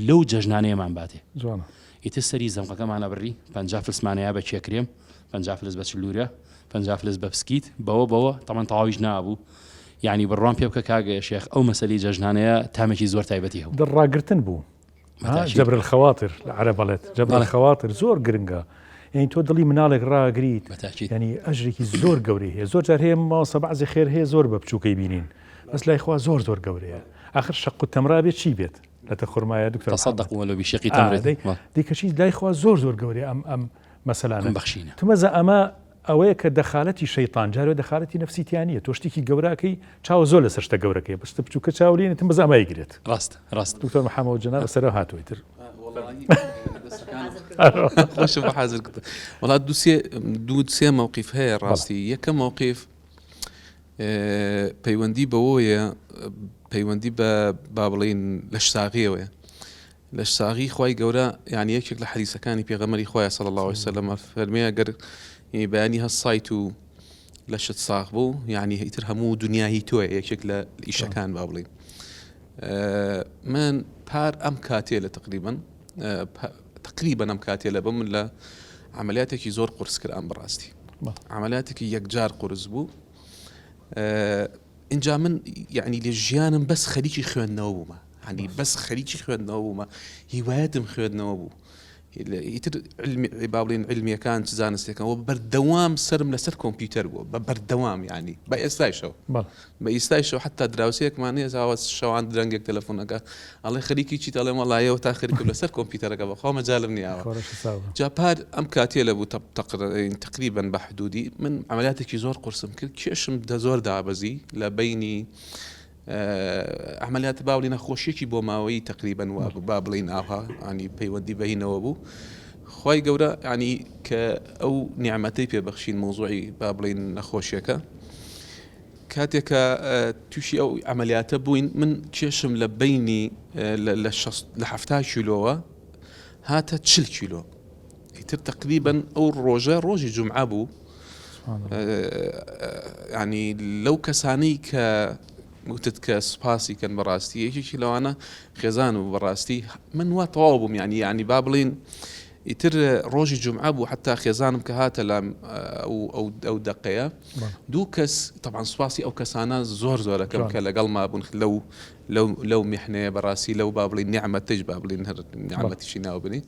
لەو جەژنانەیەمان باتێ جوانە. ئیتر سەری زەمقەکەمان ئەبڕی، 50 فلسمان ئەیا بە کێکرێم، 50 فلس بە چلوورە، 50 فلس بە پسکیت، بەوە بەوە، تەمەن تەواویش نابوو. یانی بڕوام پێ بکە کاک شێخ ئەو مەسەلەی جەژنانەیە تامێکی زۆر تایبەتی هەبوو. دڵ ڕاگرتن بوو. بە تاکید. جبر الخواطر لە عەرەب ئەڵێت جبر الخواطر زۆر گرنگە. یانی تۆ دڵی مناڵێک ڕاگریت بە تاکید. یانی ئەجرێکی زۆر گەورەی هەیە. زۆر جار هەیە مامۆستا بەعزێ خێر هەیە زۆر بە بچووکەی بینین بەس لای خوا زۆر زۆر گەورەیە. ئاخر شق التمرە ئەبێ چی بێت؟ لەتە خورمایە دکتۆر تصدقوا ولو بشق تمرة دەی کەچی لای خوا زۆر زۆر گەورەیە ئەم ئەم مەسەلانە بەخشینە تمەزە ئەمە ئەوەیە کە دەخالەتی شەیتان جارێ دەخالەتی نفسی تیا نییە تۆ شتێکی گەوراکەی چاوە زۆر لەسەر شتە گەورەکەی بەشتە بچووکە چاولینە تمەزە ئەمە گرێت ڕاست ڕاست دکتۆر محەممەد جەناب سەرەوە هاتووی تر خۆشم بە حاضر کرد وڵات دوسێ دوو سێ مووقیف هەیە ڕاستی یەکەم مووقیف پەیوەندی بەوەیە پەیوەندی بە با بڵین لەشساغیەوەیە لەشساغی خوای گەورە یعنی یەکێک لە حەدیسەکانی پێغەمبەری خوایە صلی الله علیه وسلم فەرمێ گەر بەیانی هەستایت و لەشت ساغ بوو یعنی ئیتر هەموو دنیا هی تۆیە یەکێک لە ئیشەکان با بڵین من پار ئەم کاتێ لە تقریبن تقریبا ئەم کاتێ لە بم لە عملیاتێکی زۆر قورس کرام بەڕاستی عملیاتێکی یەکجار قورس بوو اینجا من یعنی لە ژیانم بەس خەریکی خوێندنەوە بوومە هەنی بەس خەریکی خوێندنەوە بوومە هیوایەتم خوێندنەوە بوو ئیتر علمی با بڵێین علمیەکان چ زانستەکان وە بەردەوام سەرم لەسەر کۆمپیوتەر بووە بە بەردەوام یعنی بە ئێستایشەوە بە ئیستایشەوە حتا دراوسێکمان هەیە زاوە شەوان درەنگێک تەلەفۆنەکە ئەڵێ خەریکی چیت ئەڵێم وەڵایەوە تا خەریکم لەسەر کۆمپیوتەرەکە بەخوا مەجالم نییە جا پار ئەم کاتێ لە بوو تقریبا بە حدودی من عملیاتێکی زۆر قورسم کرد کێشم دە زۆر دابەزی لە بینی عەمەلیات با بڵێین نەخۆشیەکی بۆماوەیی تەقریبەن وابوو با بڵێین ئاوها ینی پەیوەندی بەینەوە بوو خوای گەورە ینی کە ئەو نیعمەتەی پێبەخشین مۆزوعی با بڵێین نەخۆشیەکە کاتێک کە تووشی ئەو عملیاتە بووین من کێشم لە بینی لە هەفتا کیلۆوە هاتە چل کیلۆ ئیتر تقریبا ئەو ڕۆژە ڕۆژی جمعە بوو ینی لەو کەسانی کە وتت کە سوپاسی کەن بەڕاستی یەکێکی لەوانە خێزان و بەڕاستی من وا تەواو بووم ینی ینی با بڵین. ئیتر ڕۆژی جومعە بوو حتا خێزانم کە هاتە لام ئەو ئەو ئەو دەقەیە دوو کەس تەبعەن سوپاسی ئەو کەسانە زۆر زۆرەکەم کە لەگەڵ مابوون لەو لەو لەو میحنەیە بەڕاستی لەو با بڵین نیعمەتیش با بڵین هەر نیعمەتیشی ناو بنی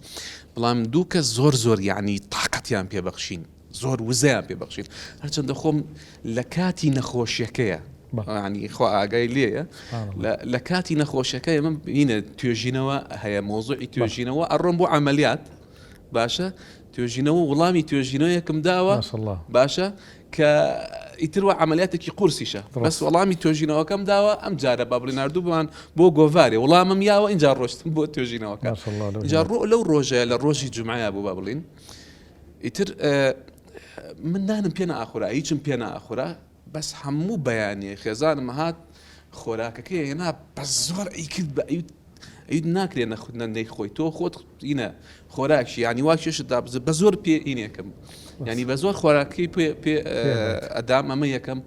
بەڵام دوو کەس زۆر زۆر یعنی تاقەتیان پێبەخشین زۆر وزەیان پێ بەخشین هەرچەندە خۆم لە کاتی نەخۆشیەکەیە ینی خۆ ئاگای لێیە لە کاتی نەخۆشیەکە ئێمە بینە توێژینەوە هەیە مۆزوعی توێژینەوە ئەڕۆم بۆ عملیات باشە توێژینەوە وڵامی توێژینەوەیەکم داوە باشە کە ئیتر وە عملیاتێکی قورسیشە بەس وەڵامی توێژینەوەکەم داوە ئەم جارە با بڵێ نردوومان بۆ گۆڤارێ وڵامم یاوە اینجا ڕۆشتم بۆ توێژینەوەکە جا ڕۆ لەو ڕۆژەیە لە ڕۆژی جمعە بوو با بڵین ئیتر من نانم پێ نەئەخورا هیچم پێ نەئەخورا بەس هەموو بەیانێ خێزانم هات خۆراکەکەی هێنا بە زۆر ئەیکرد بە ئەیوت ئەیوت ناکرێ نەخود نە نەیخۆی تۆ خۆت ئینە خۆراکی یعنی وا کێشت دابزە بە زۆر پێ ئینێکم یعنی بە زۆر خۆراکەی پێ پێ ئەدام ئەمە یەکەم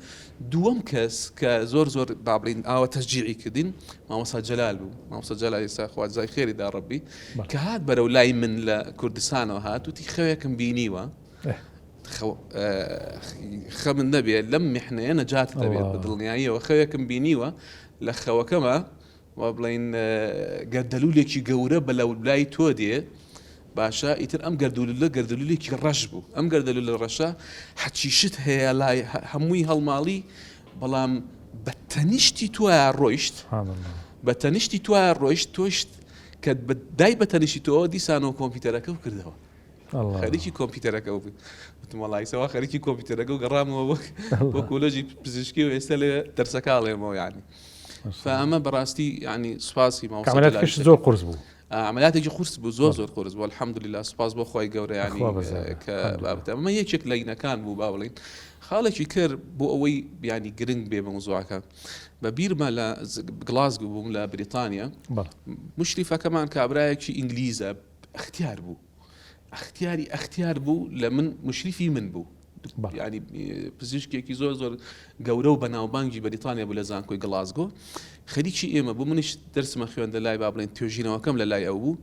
دووەم کەس کە زۆر زۆر با بڵین ئاوە تەشجیعی کردین مامۆستا جەلال بوو مامۆستا جەلال ئێستا خوا جزای خێری دا ڕەبی کە هات بەرەو لای من لە کوردستانەوە هات وتی خەوێکم بینیوە خەمن نەبێ لەم میحنەیە نەجات دەبێت بە دڵنیاییەوە خەوێکم بینیوە لە خەوەکەمە وا بڵێین گەردەلوولێکی گەورە بە لەولای تۆ دێ باشە ئیتر ئەم گەردولولە گەردەلوولێکی ڕەش بوو ئەم گەردەلولە ڕەشە هەچی شت هەیە لای هەمووی هەڵماڵی بەڵام بە تەنیشتی توایە ڕۆیشت بە تەنیشتی توایە ڕۆیشت تۆشت کە دای بە تەنیشتی تۆ دیسانەوە کۆمپیوتەرەکە و کردەوە خەریکی کۆمپیوتەرەکە بوو وتم وەڵا ئیسەوا خەریکی کۆمپیوتەرەکە و گەڕامەوە وەک بۆ کۆلێژی پزیشکی و ئێستا لێ دەرسەکە ئەڵێمەوە یعنی فئەمە بەڕاستی ینی سوپاسی مامۆستا زۆر قورس بوو عملیاتێکی قورس بوو زۆر زۆر قورس بوو الحمدلله سوپاس بۆ خۆی گەورە ینی کە بابەتە ئەمە یەکێک لە ینەکان بوو با بڵین خاڵێکی کرد بۆ ئەوەی بیانی گرنگ بێ بە موزوعەکە بە بیرمە لە گلاسگو بووم لە بریتانیا مشریفەکەمان کابرایەکی ئینگلیزە ئەختیار بوو ئەختیاری ئەختیار بوو لە من مشریفی من بوو ینی پزیشکێکی زۆر زۆر گەورە و بەناوبانگی بەریتانیا بوو لە زانکۆی گڵاسگۆ خەریکی ئێمە بوو منیش دەرسمە خوێندە لای با بڵێن توێژینەوەکەم لە لای ئەو بوو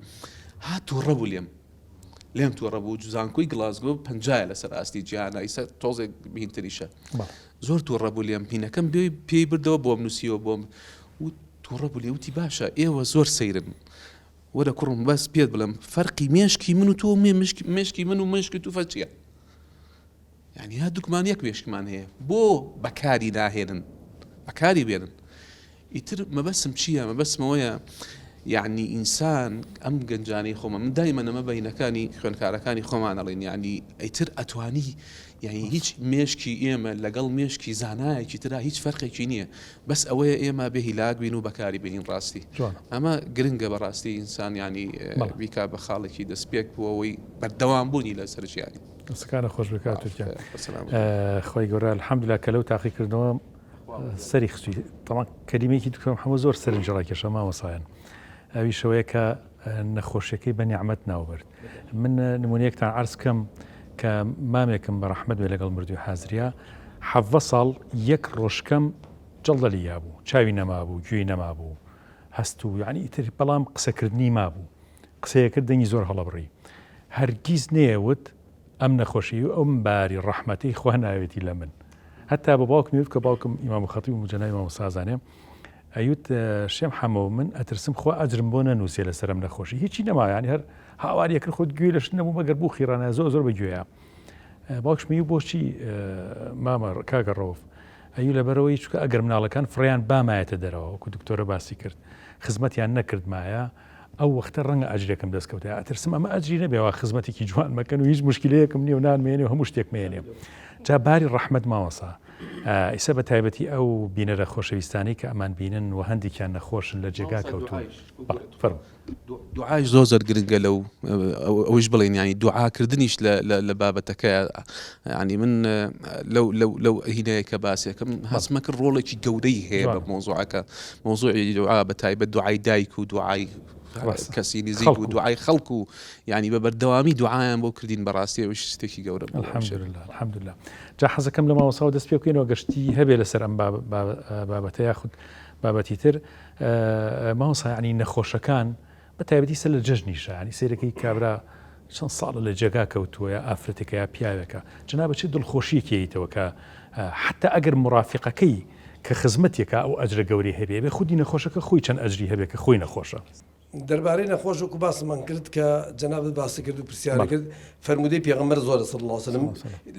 هات تووڕە بوو لێم لێم تووڕە بوو زانکۆی گڵاسگۆ پەنجایە لەسەر ئاستی جیهانە ئیسە تۆزێک بهینتریشە زۆر تووڕە بوو لێم پینەکەم بێ پێی بردەوە بۆم نووسیەوە بۆم و تووڕە بوو لێ وتی باشە ئێوە زۆر سەیرن وەرە کوڕم بەس پێت بڵێم فەرقی مێشکی من و تۆ مێشکی من و مێشکی تو فەرچیە یعنی هەردووکمان یەک مێشکمان هەیە بۆ بەکاری ناهێنن بەکاری بێنن ئیتر مەبەسم چییە مەبەسمەوەیە یعنی ئینسان ئەم گەنجانەی خۆمە من دایمە نەمە بینەکانی خوێنکارەکانی خۆمان ئەڵێن یعنی ئیتر ئەتوانی یعنی هیچ مێشکی ئێمە لەگەڵ مێشکی زانایەکی ترا هیچ فەرقێکی نییە بەس ئەوەیە ئێمە بێ هیلاک بین و بەکاری بێنین ڕاستی ئەمە گرنگە بەڕاستی ئینسان ینی بیکا بە خاڵێکی دەستپێک بۆ ئەوەی بەردەوام بوونی لەسەر ژیانی. دەستەکانت خۆش بێت کاک تورکیان خۆی گەورە الحمدلله کە لەو تاقیکردنەوە سەری خستوی تەمان کەلیمەیەکی دکتۆر محەممەد زۆر سەرنجی ڕاکێشا مامۆسایان ئەویشەوەیە کە نەخۆشیەکەی بە نیعمەت ناوبرد من نمونەیەکتان عرض کەم کە مامێکم بە ڕەحمەت بێ لەگەڵ مردووی حازریا حەڤە ساڵ یەک ڕۆژکەم جەڵدە لیا بوو چاوی نەمابوو گوێی نەمابوو هەست و یعنی ئیتر بەڵام قسەکردنی مابوو قسەیەکرد دەنگی زۆر هەڵەبڕی هەرگیز نەیەوت ئەم نەخۆشی و ئەم باری ڕەحمەتی خوا ناوێتی لە من هەتا بە باوکم وت کە باوکم ئیمام و خەتیب و جەنابی مامۆستا زانێ ئەیوت شێم حەمە من ئەترسم خوا ئەجرم بۆ نەنووسێ لەسەر ئەم نەخۆشی هیچی نەما یانی هەر هاواریە کرد خۆت گوێ لە شت نەبوو مەگەر بوو خیڕانە زۆر زۆر بە گوێیە باوکشمی بۆچی مامە کاکە ڕەوف ئەیو لەبەرەوەی چکە ئەگەر مناڵەکان فڕیان بامایەتە دەرەوە وەکو دکتۆرە باسی کرد خزمەتیان نەکردمایە ئەو وەختە ڕەنگە ئەجرێکم دەستکەوتە ئەترسم ئەمە ئەجری نەبێەوە خزمەتێکی جوان مەکەن و هیچ مشکلەیەکم نیە و نانمێنێ و هەموو شتێک مێنێ جا باری ڕەحمەت ماوەسا ئیسە بە تایبەتی ئەو بینەرە خۆشەویستانەی کە ئەمان بینن و هەندێکیان نەخۆشن لە جێگا کەوتوون فەرموو. دوعاش زۆر زۆر گرنگە لەو ئەوش بڵێن ینی دوعاکردنیش لە بابەتەکە ینی من لەو لەو لەو هینەیە کە باسێکم هەستمە کرد ڕۆڵێکی گەورەی هەیە بە مۆزوعەکە مۆزوعی دوعا بە تایبەت دوعای دایک و دوعای کەسی نزیک و دوعای خەڵک و یعنی بە بەردەوامی دوعایان بۆ کردین بەڕاستی ئەوش شتێکی گەورە بوو. الحمدلله الحمدلله جا حەزەکەم لە مامۆستاوە دەست پێ بکەینەوە گەشتی هەبێ لەسەر ئەم بابەتە یاخود بابەتی تر مامۆستا یعنی نەخۆشەکان بە تایبەتی سەر لە جەژنیشە ینی سەیرەکەی کابرا. چەند ساڵە لە جێگا کەوتووە یا ئافرەتێکە یا پیاوێکە جەنابت چ دڵخۆشیەکی یەیتەوە کە حتا ئەگەر مڕافیقەکەی کە خزمەتێکە ئەو ئەجرە گەورەی هەبێ بێ خودی نەخۆشەکە خۆی چەند ئەجری هەبێ کە خۆی نەخۆشە. دەربارەی نەخۆش وەکو باسمان کرد کە جەنابت باسی کرد و پرسیاری کرد فەرموودەی پێغەمبەر زۆرە صلی الله علیه وسلم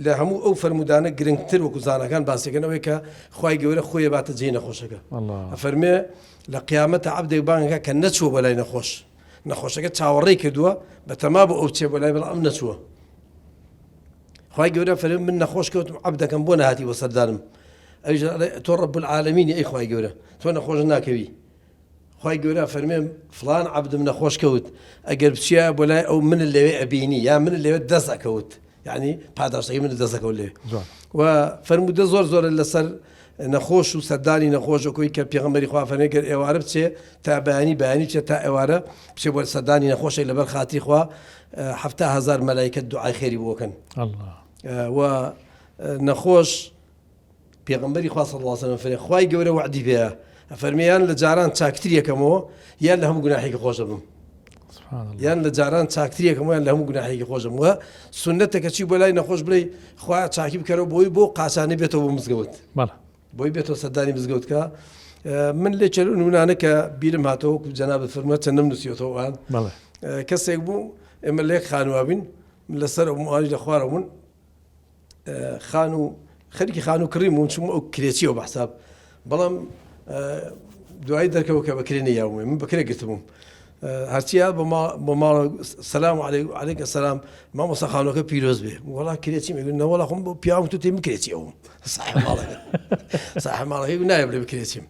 لە هەموو ئەو فەرموودانە گرنگتر وەکو زاناکان باسیەکەن ئەوەی کە خوای گەورە خۆی باتە جێی نەخۆشەکە ئەفەرمێ لە قیامەتە عەبدێک بانگەکە کە نەچووە بۆ لای نەخۆش نەخۆشەکە چاوەڕێی کردووە بەتەما بۆ ئەو چێ بۆ لای بەڵام ئەم نەچووە خوای گەورە فەرمی من نەخۆش کەوتم عەبدەکەم بۆ نەهاتی بۆ سەردانم ئەویش تۆ ڕەب العالمینی ئەی خوای گەورە تۆ نەخۆش ناکەوی خوای گەورە فەرمێ فلان عەبدم نەخۆش کەوت ئەگەر بچیە بۆ لای ئەو من لەوێ ئەبینی یا من لەوێ دەست ئەکەوت یعنی پاداشتەکەی من دەست ئەکەوت لێ و فەرموودە زۆر زۆرە لەسەر نەخۆش و سەردانی نەخۆش کۆی کە پێغەمبەری خوا فەرمێ گەر ئێوارە بچێ تا بەیانی بەیانی بچێ تا ئێوارە بچێ بۆ سەردانی نەخۆشێک لەبەر خاتری خوا 70هزار مەلایکە دوعای خێری بۆکەن و نەخۆش پێغەمبەری خوا صلی اللە علیه وسلم فەرمی خوای گەورە وەعدی پێیە ئەفەرمێ یان لە جاران چاکتر یەکەمەوە یان لە هەموو گوناحێکی خۆشە بم یان لە جاران چاکتر یەکەمەوە یان لە هەموو گوناحێکی خۆشم وە سنەتەکە چی بۆ لای نەخۆش بڵێ خوا چاکی بکەرەوە بۆی بۆ قاچانی بێتەوە بۆ مزگەوت بۆی بێتەوە سەردانی مزگەوت کە من لێ چەل نمونانە کە بیرم هاتەوە وەکو جەنابت فەرمووە چەندم نووسیوەتەوە کەسێک بوو ئێمە لێک خانوابین لەسەر ئەوانی لە خوارەوە بوون خانوو خەریکی خانوو کڕیم بووم چوم ئەو کرێچیەوە بە حساب بەڵام دوایی دەرکەوە کە بەکرێ نەیاومێ من بەکرێ گرتبووم هەرچیە بۆ ماڵ سەلام علیکە سەلام مامۆستا خانوەکە پیرۆز بێ وڵا کرێچی نەوەڵا خۆم بۆ پیاوم تو تێ بکرێچی ئەوم صاحب ماڵەکە صاحب ماڵەکەی نایە بڵێ بکرێچیم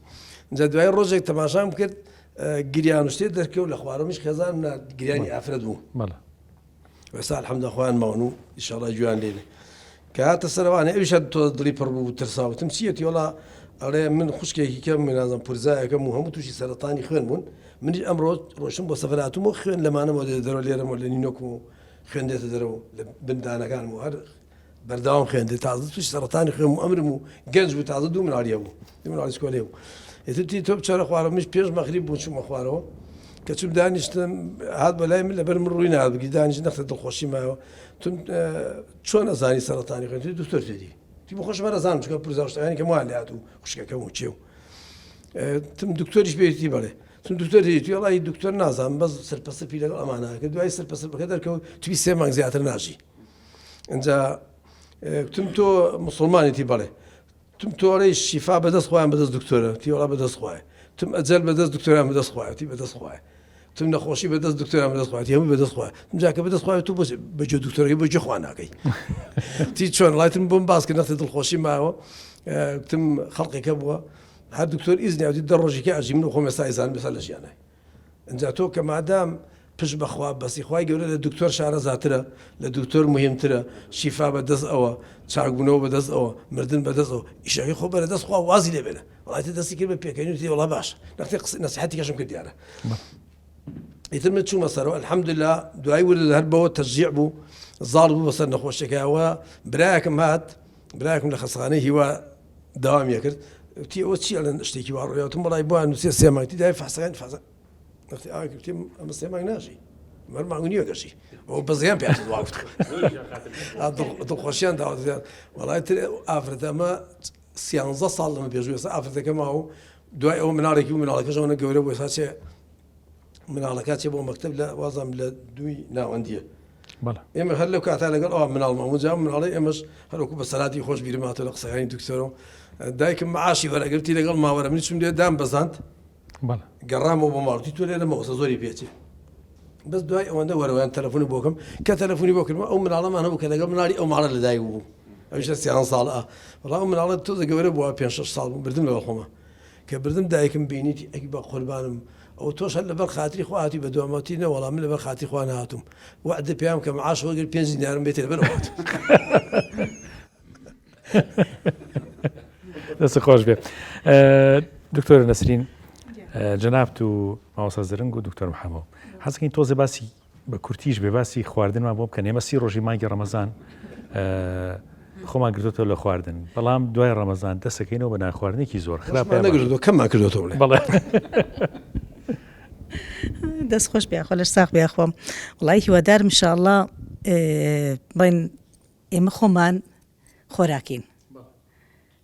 جا دوای ڕۆژێک تەماشام کرد گریان شتێ دەرکەوت لە خوارەمیش خێزان گریانی ئافرەت بوو ئێستا الحمدلله خۆیان ماون و ئیشەڵا گوێیان لێ بێ کە هاتە سەرەوانێ ئەویش هەر تۆ دڵی پڕ بوو ترسا وتم چیەتی وەڵا ئەڵێ من خوشکێکی کەم نازم پورزایەکەم و هەموو تووشی سەرەتانی خوێن بوون منیش ئەمڕۆ ڕۆشتم بۆ سەفەر هاتووم و خوێن لەمانەوە دێتە دەرەوە لێرەمەوە لە نینۆکم و خوێن دێتە دەرەوە لە بندانەکانم و هەر بەردەوام خوێن دێت تازە تووشی سەرەتانی خوێن و ئەمرم و گەنج بوو تازە دوو مناڵی هەبوو دوو مناڵی سکۆلێ بوو ئیتر تی تۆ بچەرە خوارەوە منیش پێش مەغریب بوو چوومە خوارەوە کە چوم دانیشتم هات بە لای من لەبەر من ڕووی نهات بگی دانیشت نەختە دڵخۆشی مایەوە تون چۆن ئەزانی سەرەتانی خوێن دکتۆر تێدی تی بۆ خۆشم ئەزانم چونکە پرزا شتەکانی کەم وایان لێهات و خوشکەکەم و چێ و تم دکتۆریش پێیتی بەڵێ تم دکتۆر تێدی وەڵی دکتۆر نازانم بەس سەرپەسەپی لەگەڵ ئەمانە کە دوای سەرپەسەپەکە دەرکەوت توی سێ مانگ زیاتر ناژی ئینجا گوتم تۆ مسلمانیتی بەڵێ تم تۆ ئەڵێی شیفا بەدەست خۆیان بەدەست دکتۆرە تی وەڵا بەدەست خوایە تم ئەجەل بەدەست دکتۆران بەدەست خوایە تی بەدەست خوایە تم نەخۆشی بەدەست دکتۆران بەدەست خوایە تی هەموو بەدەست خوایە تم جاکە بەدەست خوایە تۆ بۆچی بەجێ دکتۆرەکەی بۆ جێ خوا ناکەی تی چۆن وڵای تم بۆم باس کرد نەختێ دڵخۆشی ماوە گوتم خەڵقێکە بووە هەر دکتۆر ئیزنی ئەوتی دە ڕۆژێکی ئەژی من خۆم ئێستا ئیزانم ئێستا لە ژیانای ئینجا تۆ کە مادام پشت بە خوا بەسی خوای گەورە لە دکتۆر شارەزاترە لە دکتۆر مهمترە شیفا بە دەست ئەوە چاکبوونەوە بە دەست ئەوە مردن بە دەست ئەوە ئیشەکەی خۆ بەرە دەست خوا وازی لێ بێنە وەڵای تر دەستی کرد بە پێکەنین وتی وەڵا باشە نەختێ قسە نەسیحەتی کەشم کرد دیارە ئیتر من چوومە سەرەوە الحمدلله دوای ورد هەر بەوە تەشجیع بوو زاڵ بوو بەسەر نەخۆشیەکەوە برایەکم هات برایەکم لە خەستەخانەی هیوا داوام یەکرد وتی ئەوە چی ئەڵێن شتێکی وا ڕوویا وتم وەڵای بۆیان نووسێ سێ مانگ تی دای فەحسەکان فەحسە وەختی ئاوای کرد وتیم ئەمە سێ مانگ ناژی مەر مانگ و نیوە دەژی ئەوە بەزیان پێ وا گوت دڵخۆشیان داوە زیان وەڵای تر ئافرەتە ئەمە سیانزە ساڵ لەمە پێشوو ئێستا ئافرەتەکە ماوە دوای ئەوە مناڵێکی و مناڵەکەش ئەوەنە گەورە بوو ئێستا چێ مناڵەکە چێ بۆ مەکتەب لە وازم لە دووی ناوەندیە ئێمە هەر لەو کاتا لەگەڵ ئەوان مناڵمان بوو جا مناڵی ئێمەش هەروەکو بە سەلاتی خۆش بیرم هاتەوە لە قسەکانی دکتۆرەوە دایکم معاشی وەرەگرتی لەگەڵ ماوەرە منی چوم لێ دام بەزاند گەڕامەوە بۆ ماڵ وتی تۆ لێرە مەوەستە زۆری پێچێ بەس دوای ئەوەندە وەرەوەیان تەلەفۆنی بۆ کەم کە تەلەفۆنی بۆ کردم ئەو مناڵەمان هەبوو کە لەگەڵ مناڵی ئەو ماڵە لەدایک بوو ئەویش لە سیان ساڵ ئا وەڵا ئەو مناڵە تۆزە گەورە بووە پێنج شەش ساڵ بوو بردم لەگەڵ خۆمە کە بردم دایکم بینیتی ئەی بە قوربانم ئەوە تۆش هەر لەبەر خاتری خوا هاتووی بە دوام وتی نەوەڵا من لەبەر خاتری خوا نەهاتووم وەعدە پێیان کە معاش وەرگر پێنج دینارم بێتێ لەبەر ئەوە هاتووم. دەست خۆش بێ دکتۆر نەسرین جەنابت و مامۆستا زرنگ و دکتۆر محەمەو حەزکەین تۆزێ باسی بە کورتیش بێ باسی خواردنمان بۆ بکەن ئێمە سی ڕۆژی مانگی ڕەمەزان خۆمان گرتوتەوە لە خواردن بەڵام دوای ڕەمەزان دەسەکەینەوە بە ناخواردنێکی زۆر خراپ نەگرتەوە کەممان کردوەوە بەڵێ. دەست خۆش بێ خۆ لەش ساغ بێ خۆم وڵی هیوادارم ان شاء الله بڵێن ئێمە خۆمان خۆراکین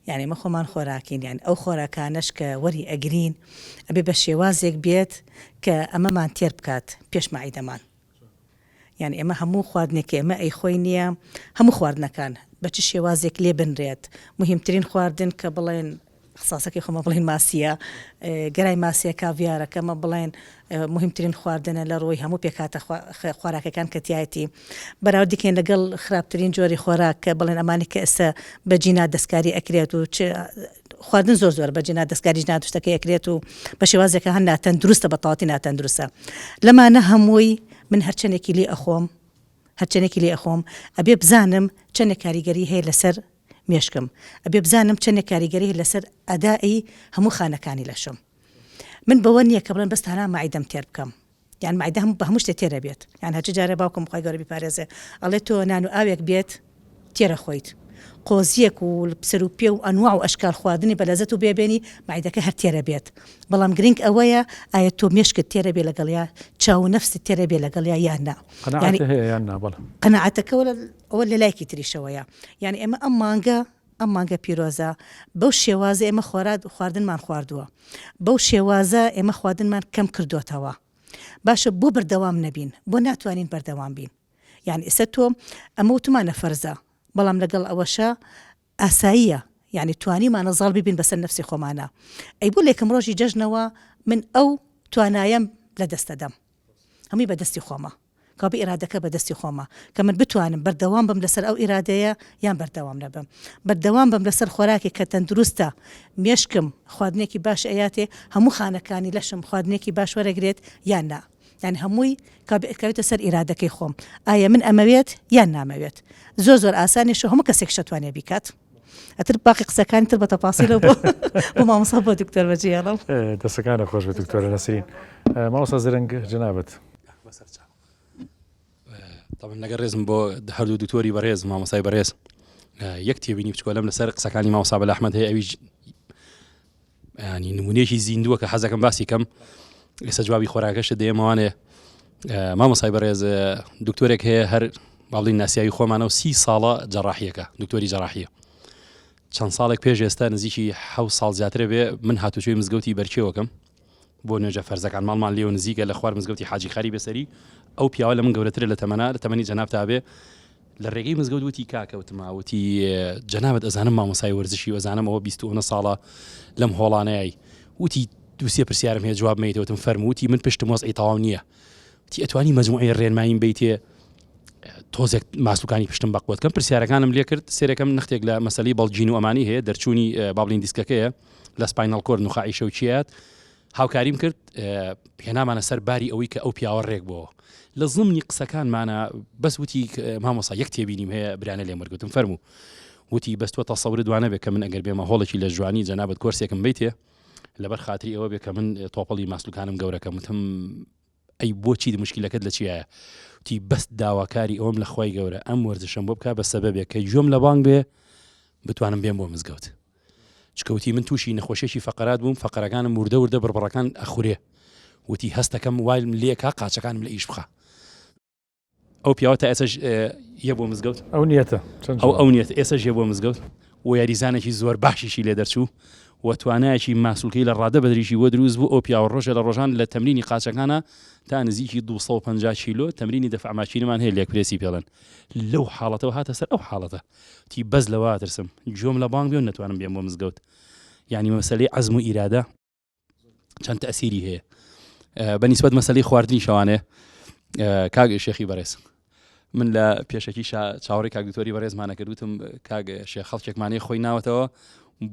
یانی ئێمە خۆمان خۆراکین یانی ئەو خۆراکانەش کە وەری ئەگرین ئەبێ بە شێوازێک بێت کە ئەمەمان تێر بکات پێش مەعیدەمان یانی ئێمە هەموو خواردنێک کە ئێمە ئەیخۆین نییە هەموو خواردنەکان بە چ شێوازێک لێ بنرێت مهمترین خواردن کە بڵێن اختصاصەکەی خۆمە بڵێن ماسیە گەرای ماسیە کاڤیارەکەمە بڵێن مهمترین خواردنە لە ڕووی هەموو پێکهاتە خۆراکەکان کە تیایەتی بەراوردی کەین لەگەڵ خراپترین جۆری خۆراک کە بڵێن ئەمانی کە ئێستا بە جینا دەستکاری ئەکرێت و چ خواردن زۆر زۆر بە جینا دەستکاری جینا شتەکەی ئەکرێت و بە شێوازێکە هەن ناتەندروستە بە تەواوەتی ناتەندروستە لەمانە هەمووی من هەرچەندێکی لێ ئەخۆم هەرچەندێکی لێ ئەخۆم ئەبێ بزانم چەندێک کاریگەری هەیە لەسەر مێشکم ئەبێ بزانم چەندێک کاریگەری هەیە لەسەر ئەدائی هەموو خانەکانی لەشم من بەوە نییە کە بڵێم بەس تەنها مەعیدەم تێر بکەم یان مەعیدە هەموو بە هەموو شتێ تێرە بێت یان هەرچی جارێ باوکم خوای گەورە بیپارێزێ ئەڵێ تۆ نان و ئاوێک بێت تێرە خۆیت قۆزیەک و سەر و پێ و ئەنواع و ئەشکال خواردنی بە لەزەت و بێبێنی مەعیدەکە هەر تێرە بێت بەڵام گرنگ ئەوەیە ئایا تۆ مێشکت تێرە بێ لەگەڵیا چاو و نەفست تێرە بێ لەگەڵیا یان نا قەناعەتە هەیە یان نا بەڵێ قەناعەتەکە ئەوە لە لایەکی تریشەوەیە یانی ئێمە ئەم مانگە ئەم مانگە پیرۆزە بەو شێوازە ئێمە خۆراد خواردنمان خواردووە بەو شێوازە ئێمە خواردنمان کەم کردۆتەوە باشە بۆ بەردەوام نەبین بۆ ناتوانین بەردەوام بین یان ئێستا تۆ ئەمە وتمانە فەرزە بەڵام لەگەڵ ئەوەشە ئاساییە یعنی توانیمانە زاڵ ببین بەسەر نەفسی خۆمانە ئەی بۆ لە یەکەم ڕۆژی جەژنەوە من ئەو توانایەم لە دەستەدەم هەمووی بە دەستی خۆمە کەوابێ ئیرادەکە بە دەستی خۆمە کە من بتوانم بەردەوام بم لەسەر ئەو ئیرادەیە یان بەردەوام نەبم. بەردەوام بم لەسەر خۆراکێک کە تەندروستە، مێشکم خواردنێکی باش ئەیاتێ، هەموو خانەکانی لەشم خواردنێکی باش وەرەگرێت یان نا. یانی هەمووی کەوابێ ئەکەوێتە سەر ئیرادەکەی خۆم. ئایا من ئەمەوێت یان نامەوێت. زۆر زۆر ئاسانیشە و هەموو کەسێکیش ئەتوانێ بیکات. ئەتر باقی قسەکانی تر بە تەفاسیلەوە بۆ بۆ مامۆستا بۆ دکتۆر بەجێهێڵم. دەستەکانت خۆش بێت دکتۆرە نەسرین. مامۆستا زرنگ جەنابت. طبعا لەگەڵ ڕێزم بۆ هەردوو دکتۆری بەڕێز مامۆستای بەڕێز یەک تێبینی بچکۆلەم لەسەر قسەکانی مامۆستا بەلا ئەحمەد هەیە ئەویش ینی نمونەیەکی زیندووە کە حەزەکەم باسی کەم ئێستا جوابی خۆراکەشت دەیەمەوانێ مامۆسای بەڕێز دکتۆرێک هەیە هەر باڵی ناسیاوی خۆمانە و سی ساڵە جەڕاحیەکە دکتۆری جەڕاحیە چەند ساڵێک پێش ئێستا نزیکی حە ساڵ زیاترە بێ من هاتوچۆی مزگەوتی بەرکێوەکەم بۆ نوێژە فەرزەکان ماڵمان لێوە نزیکە لە خوار مزگەوتی حاجی خاری بێسەری ئەو پیاوە لە من گەورەترە لە تەمەنا لە تەمەنی جەنابتا بێ لە ڕێگەی مزگەوت وتی کاکە وتم وتی جەنابت ئەزانم مامۆسای وەرزشی و ئەزانم ئەوە 29 ساڵە لەم هۆڵانەیە وتی دووسێ پرسیارم هەیە جواب مەیتەوە وتم فەرموو وتی من پشتم وەزعی تەواو نییە وتی ئەتوانی مەجموعی ڕێنماییم بیتێ تۆزێک ماسوکانی پشتم بەقوت کەم پرسیارەکانم لێ کرد سێرەکەم نەختێک لە مەسەلی بەڵگین و ئەمانی هەیە دەرچوونی بابلین دیسکەکەیە لە spinal cord نوخاعی شەوکیات هاوکاریم کرد هێنامانە سەر باری ئەوەی کە ئەو پیاوە ڕێک بۆ لە زمنی قسەکانمانە بەس وتی مامۆسا یەک تێبینیم هەیە برانە لێم وەرگتم فەرموو وتی بەس تۆ تەسەورت وانە بێ کە من ئەگەر بێمە هۆڵێکی لە جوانی جەنابەت کۆرسێکم بیتێ لەبەر خاتری ئەوە بێ کە من تۆپەڵی ماسلوکانم گەورەکەم وتم ئەی بۆچی مشکلەکەت لە چیایە وتی بەس داواکاری ئەوم لە خوای گەورە ئەم وەرزشەم بۆ بکە بە سەبەبێک کە گوێم لە بانگ بێ بتوانم بێم بۆ مزگەوت چکەوتی من تووشی نەخۆشیێکی فەقەرات بووم فەقەرەکانم وردە وردە بڕبڕەکان ئەخورێ وتی هەستەکەم وایم لێکا قاچەکانم لە ئیش بخە ئەو پیاوە تا ئێسش یە بۆ مزگەوت ئەو نیەتە ئەو ئەو نیەتە ئێسش یە بۆ مزگەوت و یاریزانێکی زۆر باشیشی لێ دەرچوو و توانایەکی ماسولکەی لە ڕادە بەدریشی بۆ دروست بوو ئەو پیاوە ڕۆژێ لە ڕۆژان لە تەمرینی قاچەکانە تا نزیکی 250 کیلۆ تەمرینی دەفع ماکینەمان هەیە leg press ی پێڵێن لەو حاڵەتەوە هاتە سەر ئەو حاڵەتە تی بەس لەوە ترسم گوێم لە بانگ بێ و نەتوانم بێم بۆ مزگەوت یعنی مەسەلەی عەزم و ئیرادە چەند تەسیری هەیە بە نیسبەت مەسەلەی خواردنی شەوانێ کاک شێخی بەڕێز من لە پێشەکی چاوەڕی کاک دکتۆری بەڕێزمانە کرد وتم کاک شێخ خەڵکێکمانەی خۆی ناوەتەوە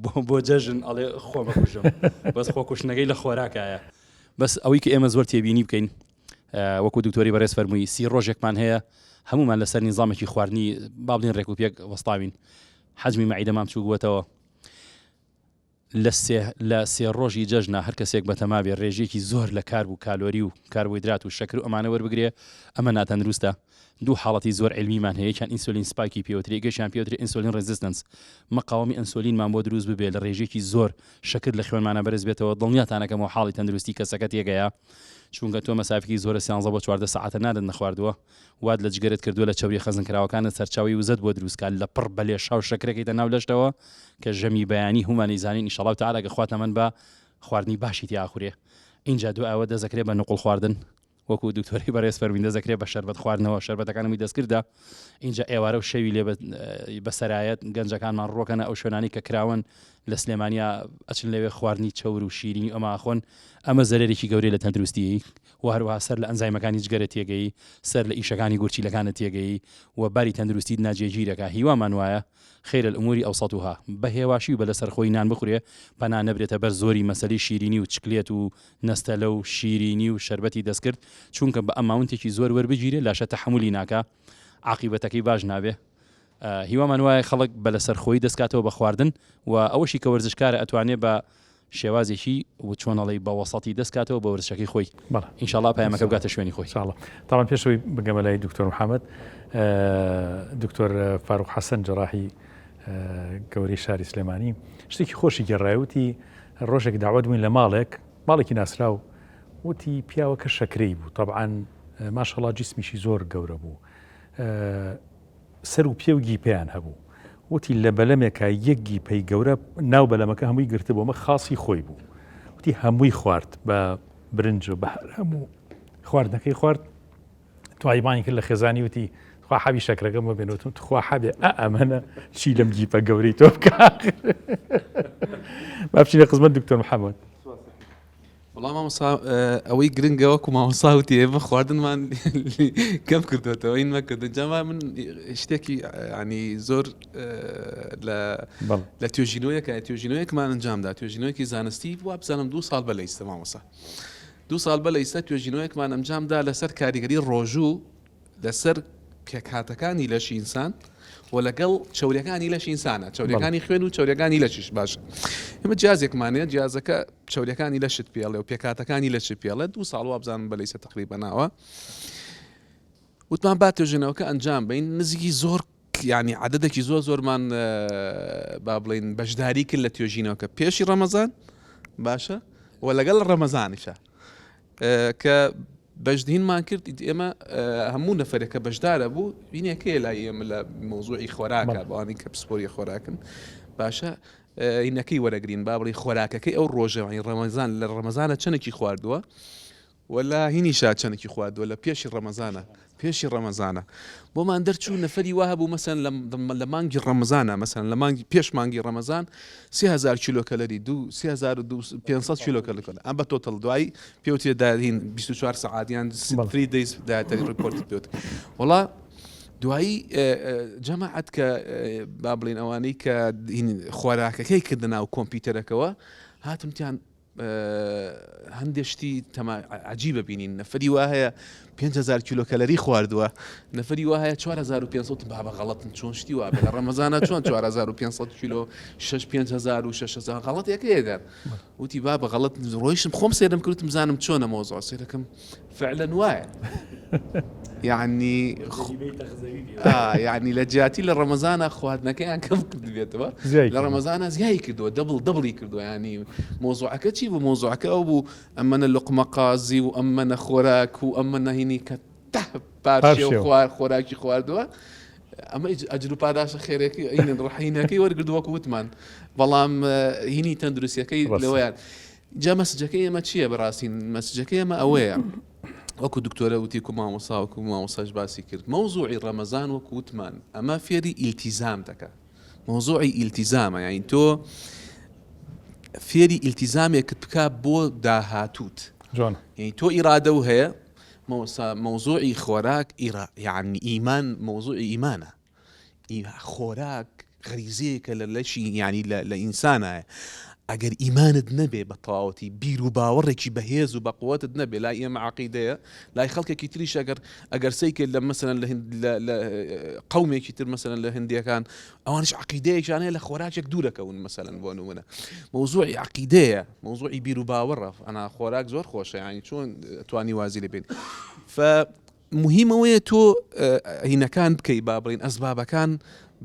بۆ بۆ جەژن ئەڵێ خۆمە کوژم بەس خۆکوشتنەکەی لە خۆراکایە بەس ئەوەی کە ئێمە زۆر تێبینی بکەین وەکو دکتۆری بەڕێز فەرمووی سی ڕۆژێکمان هەیە هەمومان لەسەر نیزامێکی خواردنی با بڵێین ڕێک و پێک وەستاوین حەجمی مەعیدەمان بچووک بووەتەوە لە سێ لە سێ ڕۆژی جەژنا هەر کەسێک بەتەما بێ ڕێژەیەکی زۆر لە carb و کالۆری و کاربۆیدرات و شەکر و ئەمانە وەربگرێ ئەمە ناتەندروستە. دوو حاڵەتی زۆر عیلمیمان هەیە یەکیان insulin spike ی پێوترێ یەکێکیان پێوترێ insulin resistance مقاومی ئەنسۆلینمان بۆ دروست ببێ لە ڕێژەیەکی زۆر شەکر لە خوێنمانا بەرز بێتەوە دڵنیاتانەکەمەوە حاڵی تەندروستی کەسەکە تێگەیە چونکە تۆ مەسافێکی زۆرە سیانزە بۆ 14 سەعاتە نانت نەخواردووە وات لە جگەرت کردووە لە چەوریە خەزنکراوەکانت سەرچاوەی وزەت بۆ دروست کا لە پڕ بە لێشاو شەکرەکەیتە ناو لەشتەوە کە ژەمی بەیانی هومانی زانین ئیشەڵاو تەعالا گە خوا تەمەن بە خواردنی باشی تیا ئەخورێ ئینجا دوای ئەوە دەست ئەکرێ بە نوقڵ خواردن وەکو دکتۆری بەڕێز فەرمووین دەست دەکرێت بە شەربەت خواردنەوە شەربەتەکان هەمووی دەستکردە ئینجا ئێوارە و شەوی لێ بەسەرایەت گەنجەکانمان ڕۆکەنە ئەو شوێنانی کە کراون لە سلێمانیا ئەچن لەوێ خواردنی چەور و شیرینی ئەمە ئەخۆن ئەمە زەرەرێکی گەورەی لە تەندروستی و هەروەها سەر لە ئەنزایمەکانی جگەرە تێگەی سەر لە ئیشەکانی گورچیلەکانت تێگەی و باری تەندروستیت ناجێگیرەکە هیوامان وایە خیر الامور اوسطها، بە هێواشی و بە لەسەرخۆیی نان بخورێ، پەنا نەبرێتە بەر زۆری مەسەلەی شیرینی و چکلێت و نەستەلە و شیرینی و شەربەتی دەستکرد، چونکە بە amount ێکی زۆر وەربگیرێ لاشە تەحەمولی ناکا، عاقیبەتەکەی باش نابێ. هیوامان وایە خەڵک بە لەسەرخۆیی دەستکاتەوە بە خواردن و ئەوەشی کە وەرزشکارە ئەتوانێ بە شێوازێکی و چۆن ئەڵێی بە وەسەتی دەست کاتەوە بە وەرزشەکەی خۆی بەڵێ ان شاء اللە پەیامەکە ان شاء بگاتە شوێنی خۆی. ان شاء اللە تاوان پێش ئەوەی بگەمە لای دکتۆر محمد دکتۆر فاروق حەسەن جەراحی گەورەی شاری سلێمانی شتێکی خۆشی گێڕای وتی ڕۆژێک داوت بووین لە ماڵێک ماڵێکی ناسراو وتی پیاوەکە شەکرەی بوو طبعا ماشەڵا جسمیشی زۆر گەورە بوو سەر و پێ و گیپەیان هەبوو. وتی لە بەلەمێکا یەک گیپەی گەورە ناو بەلەمەکە هەمووی گرتبوو، ئەمە خاسی خۆی بوو. وتی هەمووی خوارد بە برنج و بە هەر هەموو خواردنەکەی خوارد. توایی بانگی کرد لە خێزانی وتی تخوا حەبی شەکرەکەم ببێن وتم تخوا حەبێ ئا ئەمەنە چی لەم گیپە گەورەی تۆ بکە با بچینە خزمەت دکتۆر محەممەد. وەڵا مامۆستا ئەوەی گرنگە وەکو مامۆستا وتی ئێمە خواردنمان کەم کردوێتەوە این مەکردن جاما من شتێکی ینی زۆر لە لە توێژینەوەیەکە توێژینەوەیەکمان ئەنجامدا توێژینەوەیەکی زانستی وا بزانم دو ساڵ بە لە ئیستا مامۆستا دو ساڵ بە لە ئیستا توێژینەوەیەکمان ئەنجامدا لەسەر کاریگەری ڕۆژوو لەسەر پێکهاتەکانی لەشی ئینسان و لەگەڵ چەوریەکانی لەشی ئینسانە چەوریەکانی خوێن و چەوریەکانی لەشیش باشە ئێمە جیازێکمان هەیە جیازەکە چەوریەکانی لەشت پێڵێ و پێکهاتەکانی لەشت پێڵێ دوو ساڵ وابزانم بەلەیسە تقریبا ناوە وتمان با توێژینەوەکە ئەنجام بین نزیکی زۆر ینی عددێکی زۆر زۆرمان با بڵین بەشداری کرد لە توێژینەوەکە پێشی ڕەمەزان باشە و لەگەڵ ڕەمەزانیشە کە بەشدینمان کرد ئێمە هەموو نەفرێک کە بەشدارە بوو بینێکەیە لای ئێمە لە مۆزوعی خۆراکە بەوانی کە پسپۆری خۆراکن باشە هینەکەی وەرەگرین با بڵی خۆراکەکەی ئەو ڕۆژەوانی ڕەمەزان لە ڕەمەزانە چەنێکی خواردووە وەلا هینیشا چەنێکی خواردووە لە پێشی ڕەمەزانە پێشی ڕەمەزانە بۆمان دەرچوو نەفەری وا هەبوو مەسەن لە مانگی ڕەمەزانە مەسەن لە مانگی پێش مانگی ڕەمەزان 3000 کیلۆ کەلەری دو 3500 کیلۆ کەلەری ئەم بە total دوایی پێوترێ داهین 24 سەعات یان 3 days dietary report پێوت وڵا دوایی جەماعەت کە با بڵین ئەوانەی کە خۆراکەکەی کردە ناو کۆمپیوتەرەکەوە هاتم تیان هەندێ شتی تەما عجیبە بینین نەفەری وا هەیە 5000 کیلۆ کەلەری خواردووە نەفەری وا هەیە 4500 بابە غەڵەتن چۆن شتی وا بێ لە ڕەمەزانە چۆن 4500 کیلۆ 6 5000 و 6000 غەڵەتێک هەیە دەر وتی بابە غەڵەت ڕۆیشتم خۆم سێرم کردم زانم چۆنە مۆزۆ سێرەکەم فعلا وایە یعنی یعنی لە جیاتی لە ڕەمەزانە خواردنەکەیان کەم کردبێتەوە لە ڕەمەزانە زیای کردووە double double ی کردووە ینی مۆزوعەکە چی بوو مۆزوعەکە ئەو بوو ئەمەنە لقمە قازی و ئەمەنە خۆراک و ئەمە نەهینی کە پارشێ خوار خۆراکی خواردووە ئەمە ئەجر و پاداشە خێرێکی ئەینن ڕحینەکەی وەرگردووە وەکو وتمان بەڵام هینی تەندروستیەکەی لەوەیان جا مەسجەکەی ئێمە چییە بەڕاستی مەسجەکەی ئێمە ئەوەیە وەکو دکتۆرە وتی کو مامۆسا وەکو مامۆساش باسی کرد مەوزوعی ڕەمەزان وەکو وتمان ئەمە فێری ئیلتیزام دەکات مەوزوعی ئیلتیزامە یانی تۆ فێری ئیلتیزامێکت بکە بۆ داهاتووت جوان یعنی تۆ ئیرادە و هەیە مۆسا مەوزوعی خۆراک ئیرا یعنی ئیمان مەوزوعی ئیمانە خۆراک غەریزەیەکە لە لەشی یانی لە ئینسانایە ئەگەر ئیمانت نەبێ بە تەواوەتی بیر و باوەڕێکی بەهێز و بەقوەتت نەبێ لای ئێمە عقیدەیە لای خەڵکێکی تریش ئەگەر ئەگەر سەی کرد لە مەسەلەن لە هند لە قومێکی تر مەسەلەن لە هندیەکان ئەوانش عقیدەیەکیان هەیە لە خۆراکێک دوورەکەون مەسەلەن بۆ نمونە مەوزوعی عقیدەیە مەوزوعی بیر و باوەڕە ئەنا خۆراک زۆر خۆشە ینی چۆن توانی وازی لێ بێن ف. مهم ئەوەیە تۆ هینەکان بکەی با بڵین ئەسبابەکان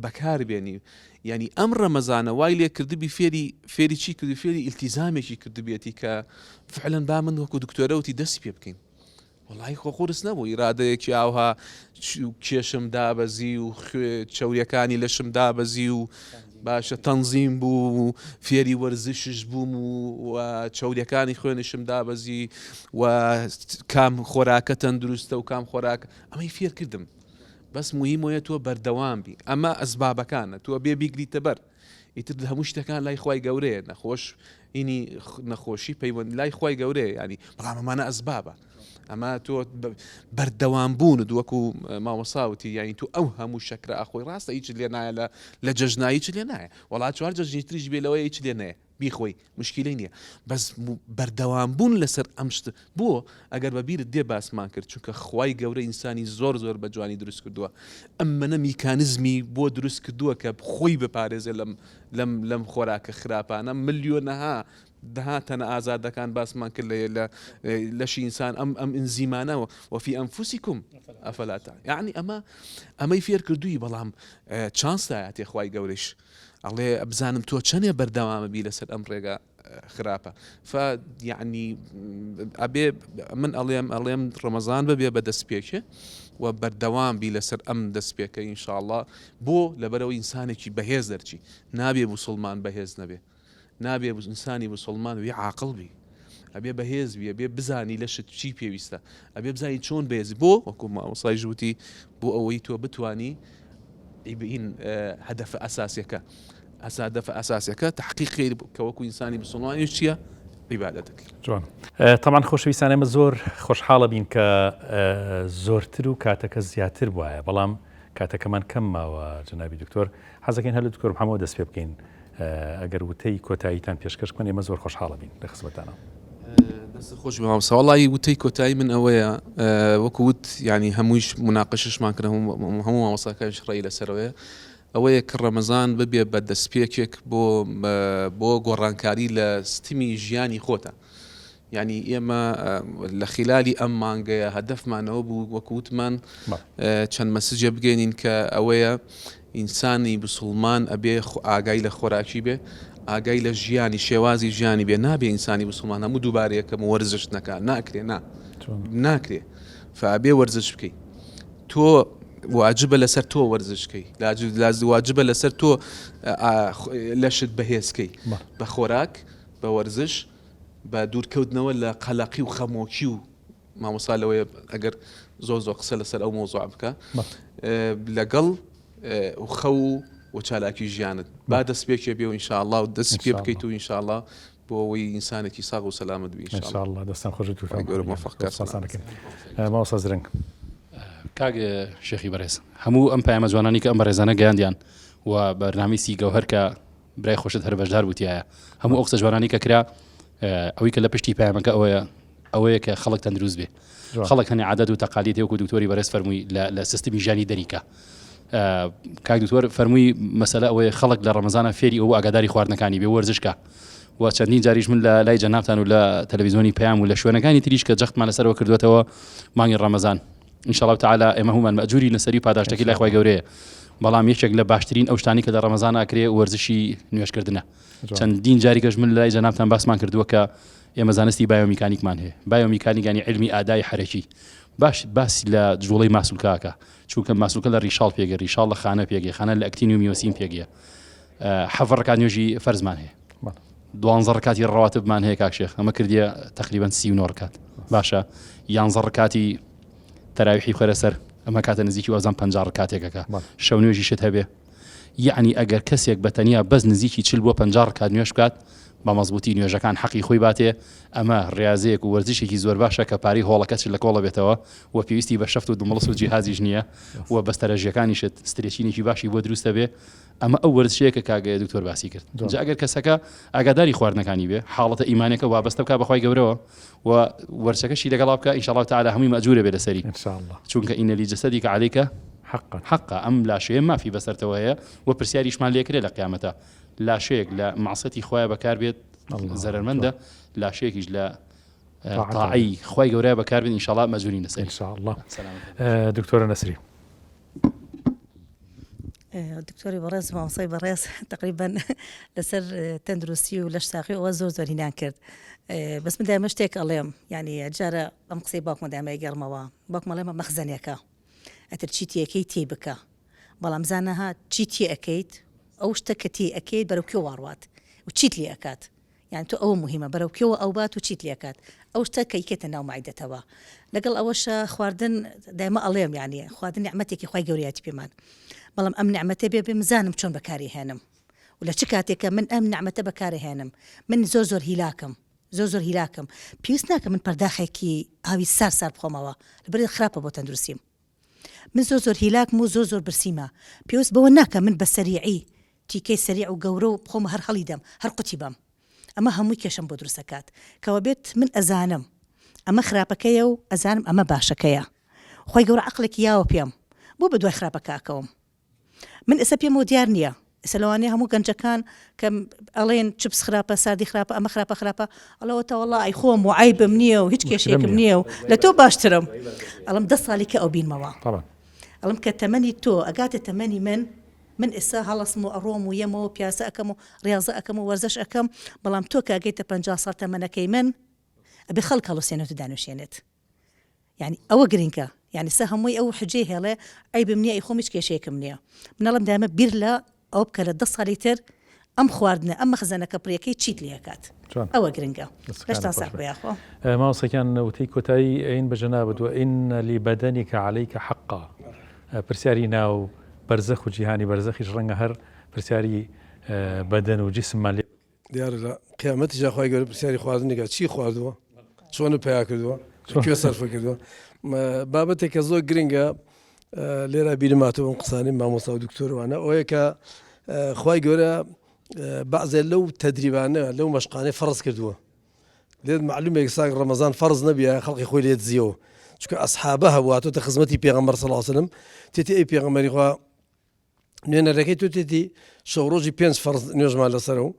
بەکار بێنی یعنی ئەم ڕەمەزانە وای لێ کردبی فێری فێری چی کردی فێری ئیلتیزامێکی کردبێتی کە فعلەن با من وەکو دکتۆرەوتی دەستی پێ بکەین وەڵایی خۆ قورس نەبوو ئیرادەیەکی ئاوها کێشم دابەزی و چەوریەکانی لەشم دابەزی و باشە تەنزیم بوو و فێری وەرزشش بووم و چەوریەکانی خوێنشم دابەزی و کام خۆراکە تەندروستە و کام خۆراک ئەمەی فێر کردم بەس مهمەیە تۆ بەردەوام بی ئەمە ئەسبابەکانە تۆ بێ بیگریتە بەر ئیتر هەموو شتەکان لای خوای گەورەیە نەخۆش هینی نەخۆشی پەیوەند لای خوای گەورەیە ینی بەڵام ئەمانە ئەسبابە ئەمە تۆ بەردەوام بوون وەکو مامۆساوتی یعنی تو ئەو هەموو شەکرە ئەخۆی ڕاستە هیچ لێ نایە لە لە جەژنایی هیچ لێ نایە وەڵا چوار جەژنی تریش بێ لەوەیە هیچ لێ نایە بیخۆی مشکیلەی نییە بەس بەردەوام بوون لەسەر ئەم شت بۆ ئەگەر بە بیرت دێ باسمان کرد چونکە خوای گەورە ئینسانی زۆر زۆر بە جوانی دروست کردووە ئەمەنە میکانزمی بۆ دروست کردووە کە خۆی بپارێزێ لەم لەم لەم خۆراکە خراپانە ملیۆنەها دەها تەنە ئازادەکان باسمان کرد لە لە لەشی ئینسان ئەم ئەم ئینزیمانەوە وفی ئەنفسکم ئەفلا یعنی ئەمە ئەمەی فێر کردووی بەڵام چانس دایەتێ خوای گەورەش ئەڵێ بزانم تۆ چەنێ بەردەوامە بی لەسەر ئەم ڕێگا خراپە ف یعنی ئەبێ من ئەڵێم ئەڵێم ڕەمەزان ببێ بە دەستپێکێ و بەردەوام بی لەسەر ئەم دەستپێکە ئینشاءاللە بۆ لەبەرەوە ئینسانێکی بەهێز دەرچی نابێ موسڵمان بەهێز نەبێ نابێ ئینسانی موسڵمان وی عاقڵ بی ئەبێ بەهێز بی ئەبێ بزانی لەشت چی پێویستە ئەبێ بزانی چۆن بەهێزی بۆ وەکو مامۆستای ژووتی بۆ ئەوەی تۆ بتانی ئیبین هەدەفە ئەساسیەکە ئەسادەفە ئەساسیەکە تحقیقی کە وەکو ئینسانی مسلمانی چییە عیبادەتەکەی جوان تەمان خۆشەویستان ئێمە زۆر خۆشحاڵە بین کە زۆرتر و کاتەکە زیاتر وایە بەڵام کاتەکەمان کەم ماوە جەنابی دکتۆر حەزەکەین هەر لە دکتۆر محەممەد دەست پێ بکەین ئەگەر وتەی کۆتاییتان پێشکەش بکەن ئێمە زۆر خۆشحاڵە بین لە خزمەتانە. دەست خۆش بێ مامۆستا وەڵی وتەی کۆتایی من ئەوەیە وەکو وت ینی هەموویش مناقەششمان کرد هەموو مامۆستاکانیش ڕێی لەسەرەوەیە ئەوەیە کە ڕەمەزان ببێ بە دەستپێکێک بۆ بۆ گۆڕانکاری لە ستمی ژیانی خۆتە یانی ئێمە لە خیلالی ئەم مانگەیە هەدەفمانەوە بوو وەکو وتمان چەند مەسجێ بگەێنین کە ئەوەیە ئینسانی بسوڵمان ئەبێ ئاگای لە خۆراکی بێ ئاگای لە ژیانی شێوازی ژیانی بێ نابێ ئینسانی بسوڵمان هەموو دووبارەیەکەم وەرزش نەکا ناکرێ نا ناکرێ فابێ وەرزش بکەی تۆ واجبە لەسەر تۆ وەرزشکەی واجبە لەسەر تۆ لەشت بەهێزکەی بە خۆراک بە وەرزش بە دوورکەوتنەوە لە قەلەقی و خەمۆکی و مامۆستا لەوەیە ئەگەر زۆر زۆر قسە لەسەر ئەو مۆزوع بکە لەگەڵ خەو و چالاکی ژیانت با دەست پێکێ بێ و ئینشاءاللە و دەست پێ بکەیت و ئینشاءاللە بۆ ئەوەی ئینسانێکی ساغ و سەلامەت بی ئینشاءاللە دەستان خۆش بێت خوای گەورە موفق کات سپاستان دەکەین مامۆستا زرنگ. کاک شێخی بەڕێز هەموو ئەم پەیامە جوانانی کە ئەم بەڕێزانە گەیاندیان و بەرنامەی سی گەوهەر کە برای خۆشت هەر بەشدار بوو تایە هەموو ئەو قسە جوانانی کە کرا ئەوەی کە لە پشتی پەیامەکە ئەوەیە ئەوەیە کە خەڵک تەندروست بێ خەڵک هەنێ عادەت و تەقالیت وەکو دکتۆری بەڕێز فەرمووی لە سیستمی ژیانی دەریکە کاک دکتۆر فەرمووی مەسەلە ئەوەیە خەڵک لە ڕەمەزانە فێری ئەو ئاگاداری خواردنەکانی بێ وەرزشکە و چەندین جاریش من لە لای جەنابتان و لە تەلەڤیزیۆنی پەیام و لە شوێنەکانی تریش کە جەختمان لەسەرەوە کردوێتەوە مانگی ڕەمەزان ان شاء اللە تعالی ئێمە هەموومان مەئجوری لەسەری و پاداشتەکەی لای خوای گەورەیە بەڵام یەکێک لە باشترین ئەو شتانی کە لە ڕەمەزان ئاکرێ وەرزشی نوێژکردنە چەندین جاری گەشت من لای جەنابتان باسمان کردووە کە ئێمە زانستی بایۆمیکانیکمان هەیە بایۆمیکانیک ینی علمی ئادای حرەکی باش باسی لە جوڵەی ماسولکاکە چونکە ماسولکە لە ڕیشاڵ پێگە ڕیشاڵ لە خانە پێگە خانە لە ئەکتین و میۆسین پێگە حەڤ ڕکات نوێژی فەرزمان هەیە دوانزە ڕکاتی ڕەواتبمان هەیە کاک شێخ ئەمە کردیە تقریبان 39 ڕکات باشە یانزە ڕکاتی تەراویحی بخەرە سەر ئەمە کاتە نزیکی وازان پ ڕکاتێکەکە شەو نوێژیشت هەبێ یعنی ئەگەر کەسێک بە تەنیا بەس نزیکی چل بۆ پ ڕکات نوێژ بکات بە مەزبوتی نوێژەکان حەقی خۆی باتێ ئەمە ڕاضەیەک و وەرزشێکی زۆر باشە کە پارەی هۆڵەکە چ لە کۆڵە بێتەوە و پێویستی بە شەفت و دمڵس و جیهازیش نییە و بەستەرەژیەکانیشت stretching ێکی باشی بۆ دروستە بێ ئەمە ئەو وەرزشەیە کە کاک دکتۆر باسی کرد جا ئەگەر کەسەکە ئاگاداری خواردنەکانی بێ حاڵەتە ئیمانەکە وابەستە بکا بەخوای گەورەوە و وەرزشەکەشی لەگەڵا بکا ئینشاءاللە تعالی هەمووی مەئجورە بێ لەسەری چونکە إن لجسدك عليك حقا حقا ئەم لاشەیە مافی بەسەرتەوە هەیە و پرسیاریشمان لێکرێ لە قیامەتە لاشەیەک لە مەعسەتی خوایە بەکار بێت زەرەرمەندە لاشەیەکیش لە. تاعی خوای گەورە بەکاربێن ان شاء اللە مەجورین لەسەری ان شاء اللە دکتۆرە نەسری. دکتۆری بەڕێز مامۆستای بەڕێز تقریبا لەسەر تەندروستی و لەش ساغی ئەوە زۆر زۆر هینان کرد بەس من دایمە شتێک ئەڵێم یعنی جارە ئەم قسەی باوکمە دایمە گەڕمەوە باوکم ئەڵێمە مەخزەنێکە ئەتر چی تێکەی تێی بکە بەڵام زانەها چی تێ ئەکەیت ئەو شتە کە تێ ئەکەیت بەرەو کوێ واڕوات و چیت لێ ئەکات یان تۆ ئەوە موهیمە بەرەو کوێوە ئەوبات و چیت لێکات ئەو شتە کە ئیکەیتە ناو مەعیدەتەوە لەگەڵ ئەوەشا خواردن دایمە ئەڵێم یانی خواردن نیعمەتێکی خوای گەورەیەتی پێمان بەڵام ئەم نیعمەتە بێ بێم زانم چۆن بەکاری هێنم و لە چ کاتێکە من ئەم نیعمەتە بەکارە هێنم من زۆر زۆر هیلاکم زۆر زۆر هیلاکم پێویست ناکە من پەرداخێکی ئاوی سار سار بخۆمەوە لەبەر خراپە بۆ تەندروستیم من زۆر زۆر هیلاکم و زۆر زۆر برسیمە پێوست بەوە ناکە من بە سەریعی تیکەی سەریع و گەورە و بخۆم و هەر هەڵی دەم هەر قوتی بەم ئەمە هەمووی کێشەم بۆ دروست ئەکات کەوە بێت من ئەزانم ئەمە خراپەکەیە و ئەزانم ئەمە باشەکەیە خوای گەورە عەقڵێکی یاوە پێم بۆ بەدوای خراپەکە ئەکەوم من ئێستا پێمەوە دیار نییە ئێستا لەوانەیە هەموو گەنجەکان کە ئەڵێن چپس خراپە ساردی خراپە ئەمە خراپە خراپە ئەڵەوە تەوەڵا ئەی خۆم و عیبم نییە و هیچ کێشێکم نییە و لە تۆ باشترم ئەڵم دە ساڵی کە ئەو بینمەوە ئەڵم کە تەمەنی تۆ ئەگاتە تەمەنی من من ئێستا هەڵەسم و ئەڕۆم و یەمەوە پیاسە ئەەکەم و ڕاضە ئەەکەم و وەرزش ئەەکەم بەڵام تۆ کە ئەگەیتە پ ساڵ تەمەنەکەی من ئەبێ خەڵک هەڵوسێنێت و دانوشێنێت یانی ئەوە گرنگە یانی سە هەمووی ئەو حجەی هێڵێ عەیبم نییە ئەی خۆم هیچ کێشەیەکم نییە من ئەڵێم دایمە بیر لە ئەوە بکە لە دە ساڵی تر ئەم خواردنە ئەم مەخزەنەکە پڕیەکەی چیت لێ ئەکات جوان ئەوە گرنگە دەستەکانت لەشتان خۆش ساغ بێ بێ یاخوا. مامۆستا گیان وتەی کۆتایی ئەین بە جەنابت وان لبدنک علیک حقا پرسیاری ناو بەرزەخ و جیهانی بەرزەخیش ڕەنگە هەر پرسیاری بەدەن و جیسممان لێ دیارە لە قیامەتیشا خوای گەورە پرسیاری خواردنی کات چی خواردووە چۆنت پیا کردووە کوێ سەرفە کردووە بابەتێک کە زۆر گرنگە لێرە بیرماتەوە ئەم قسانی مامۆستا و دکتۆروانە ئەوەیە کە خوای گەورە بەعزێ لەو تەدریبانە لەو مەشقانەی فەرز کردووە لێت معلومێک ساک ڕەمەزان فەرز نەبیە خەڵکی خۆی لێت زیەوە چونکە ئەسحابە هەبوو هاتۆتە خزمەتی پێغەمبەر صلی الله علیه وسلم تێتی ئەی پێغەمبەری خوا نوێنەرەکەی تۆ تێتی شەو ڕۆژی پێنج فەرز نوێژمان لەسەرە و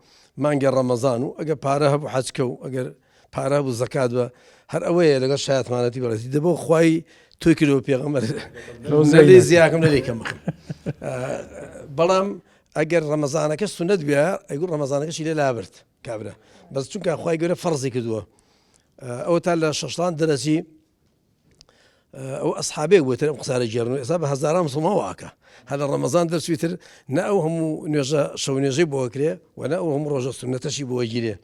مانگی ڕەمەزان و ئەگەر پارە هەبوو حەجکە و ئەگەر پارە هەبوو زەکات بە هەر ئەوەیە لەگەڵ شایەتمانەتی بەڕێزی دەبۆ خوای تۆی کردەوە پێغەمبەر لێ زیاکەم لە لێ کەم بخم بەڵام ئەگەر ڕەمەزانەکە سونەت بێ ئەگو ڕەمەزانەکەشی لێ لابرد کابرا بەس چونکە خوای گەورە فەرزی کردووە ئەوە تا لە شەشتان دەرەچی ئەو ئەسحابێک بۆ تر ئەم قسانە گێڕن و ئێستا بە هەزاران مسلمان واکە هەر لە ڕەمەزان دەرچووی تر نە ئەو هەموو نوێژە شەو نوێژەی بۆ کرێ و نە ئەو هەموو ڕۆژە سوننەتەشی بۆ گیرێ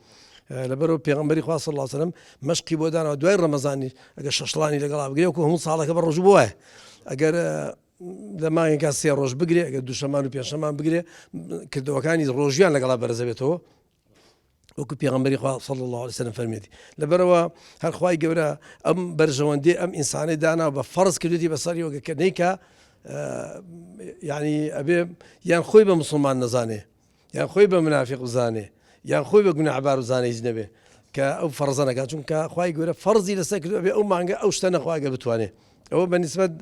لەبەرەوە پێغەمبەری خوا صلی الله علیه وسلم مەشقی بۆ داناوە دوای ڕەمەزانی ئەگەر شەشڵانی لەگەڵا بگرێ وەکو هەموو ساڵەکە بە ڕۆژوو بۆیە ئەگەر لە مانگێکا سێ ڕۆژ بگرێ ئەگەر دووشەمان و پێنجشەمان بگرێ کردەوەکانی ڕۆژیان لەگەڵا بەرزەبێتەوە وەکو پێغەمبەری خوا صلی الله علیه وسلم فەرمێتی لەبەرەوە هەر خوای گەورە ئەم بەرژەوەندی ئەم ئینسانەی دانا بە فەرز کردێتی بەسەری وەگە کە نیکە یعنی ئەبێ یان خۆی بە مسلمان نەزانێ یان خۆی بە منافق بزانێ یان خۆی بە گوناحبار بزانێ هیچ نەبێ کە ئەو فەرزە نەکات چونکە خوای گەورە فەرزی لەسەر کردو ئەبێ ئەو مانگە ئەو شتە نەخواگە بتوانێ ئەوە بە نسبەت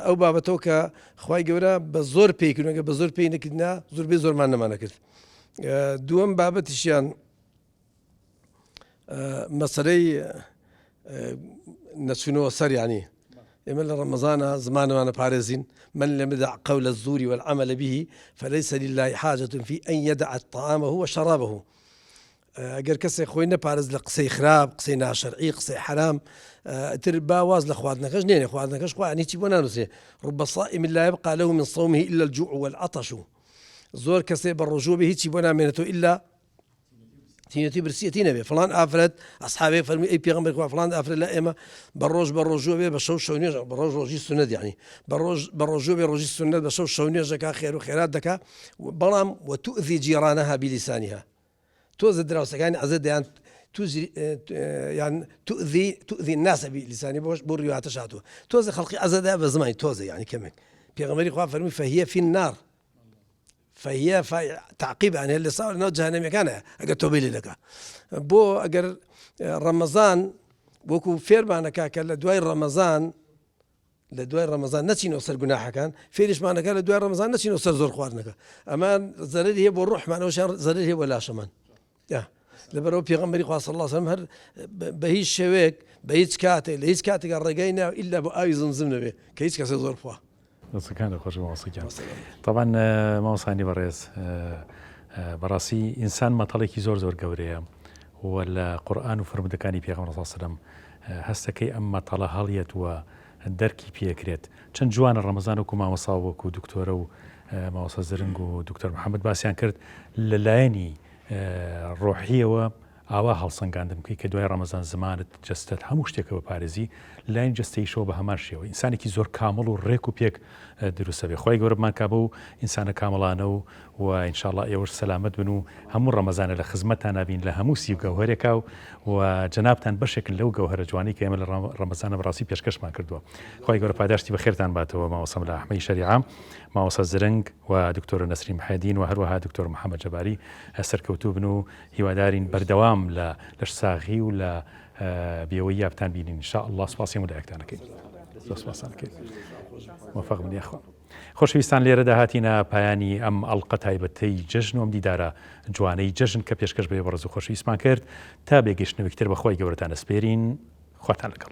ئەو بابەتەوە کە خوای گەورە بە زۆر پێی کردنەکە بە زۆر پێی نەکردنا زۆربەی زۆرمان نەمانەکرد دووەم بابەتیشیان مەسەلەی نەچوونەوە سەر ینی ئێمە لە ڕەمەزانە زمانمانە پارێزین من لم يدع قول الزور والعمل به فليس لله حاجة في أن يدع طعامه وشرابه ئەگەر کەسێک خۆی نەپارێز لە قسەی خراپ قسەی ناشەرعی قسەی حرام تر با واز لە خواردنەکەش نێنێ خواردنەکەش خۆیان هیچی بۆ نانووسێ رب صائم لا يبقى له من صومه إلا الجوع والعطش زۆر کەسێ بە ڕۆژوو بێ هیچی بۆ نامێنێتەوە ئیلا تینەتی برسیەتی نەبێ فلان ئافرەت ئەسحابێ فەرمی ئەی پێغەمبەر خوا فلان ئافرەت لە ئێمە بە ڕۆژ بە ڕۆژوو بێ بە شەو شەو نوێژ بە ڕۆژ ڕۆژی سوننەت یعنی بە ڕۆژ بە ڕۆژوو بێ ڕۆژی سوننەت بە شەو شەو نوێژ دەکا خێر و خێرات دەکا بەڵام وتؤذی جیرانها بلسانها تۆزە دراوسەکانی عەزێت دەیان توزی یان تؤذی تؤذی الناس بلسانی بۆش بۆ ڕیواتەش هاتووە تۆزە خەڵقی عەزێت بە زمانی تۆزە یعنی کەمێک پێغەمبەری خوا فەرمی فهي في النار فهي تعقیب یان لە ساڵ ناو جەهەنەمیەکانە ئەگەر تۆبەی لێ دەکا بۆ ئەگەر ڕەمەزان وەکو فێرمانەکە کە لە دوای ڕەمەزان لە دوای ڕەمەزان نەچینەوە سەر گوناحەکان فێریشمانەکە لە دوای ڕەمەزان نەچینەوە سەر زۆر خواردنەکە ئەمان زەرری هەیە بۆ ڕۆحمانەوەشیان زەرری هەیە بۆ لاشەمان. لەبەرئەوە پێغەمبەری خوا صلی اللە علیه وسلم هەر بە هیچ شێوەیەک بە هیچ کاتێک لە هیچ کاتێکا ڕێگای ناوە ئیلا بۆ ئاوی زمزم نەبێ کە هیچ کەسێک زۆر بخوا. دەستەکانت خۆش مامۆستا گیان. تەبعەن مامۆستانی بەڕێز بەڕاستی ئینسان مەتەڵێکی زۆر زۆر گەورەیە و لە قورئان و فەرموودەکانی پێغەمبەر صلی اللە علیه وسلم هەستەکەی ئەم مەتەڵە هەڵیەت و دەرکی پێکرێت چەند جوانە ڕەمەزان وەکو مامۆستا وەکو دکتۆرە و مامۆستا زرنگ و دکتۆر محەممەد باسیان کرد لە لایەنی ڕۆحیەوە ئاوا هەڵسەنگاندن بکەی کە دوای ڕەمەزان زمانت، جەستەت، هەموو شتێکە بپارێزی، لایەنی جەستەییشەوە بە هەمان شێوە ئینسانێکی زۆر کامڵ و ڕێک و پێک دروست ئەبێ. خوای گەورە بمانکا بەو ئینسانە کامڵانە و و ان شاء اللە ئێوەش سەلامەت بن و هەموو ڕەمەزانە لە خزمەتتانا بین لە هەموو سی گەوهەرێکا و و جەنابتان بەشێکن لەو گەوهەرە جوانەی کە ئێمە لە ڕەمەزانە بەڕاستی پێشکەشمان کردووە. خوای گەورە پاداشتی بەخێرتان باتەوە مامۆستا مەلا ئەحمەدی شەریعە، مامۆستا زرنگ و دکتۆرە نەسرین محێدین و هەروەها دکتۆر محەمەد جەباری سەرکەوتوو بن و هیوادارین بەردەوام لە لەش ساغی و لە بێوەییا بتان بینین ان شاء اللە سوپاسی هەموو لایەکتان ئەکەین زۆر سوپاستان ئەکەین موفق بن یاخوا خۆشەویستان لێرەدا هاتینە پایانی ئەم ئەڵقە تایبەتەی جەژن و ئەم دیدارە جوانەی جەژن کە پێشکەش بە بەڕێز و خۆشەویستمان کرد تا بێگەشتنەوەی تر بەخوای گەورەتان ئەسپێرین خواتان لەگەڵ.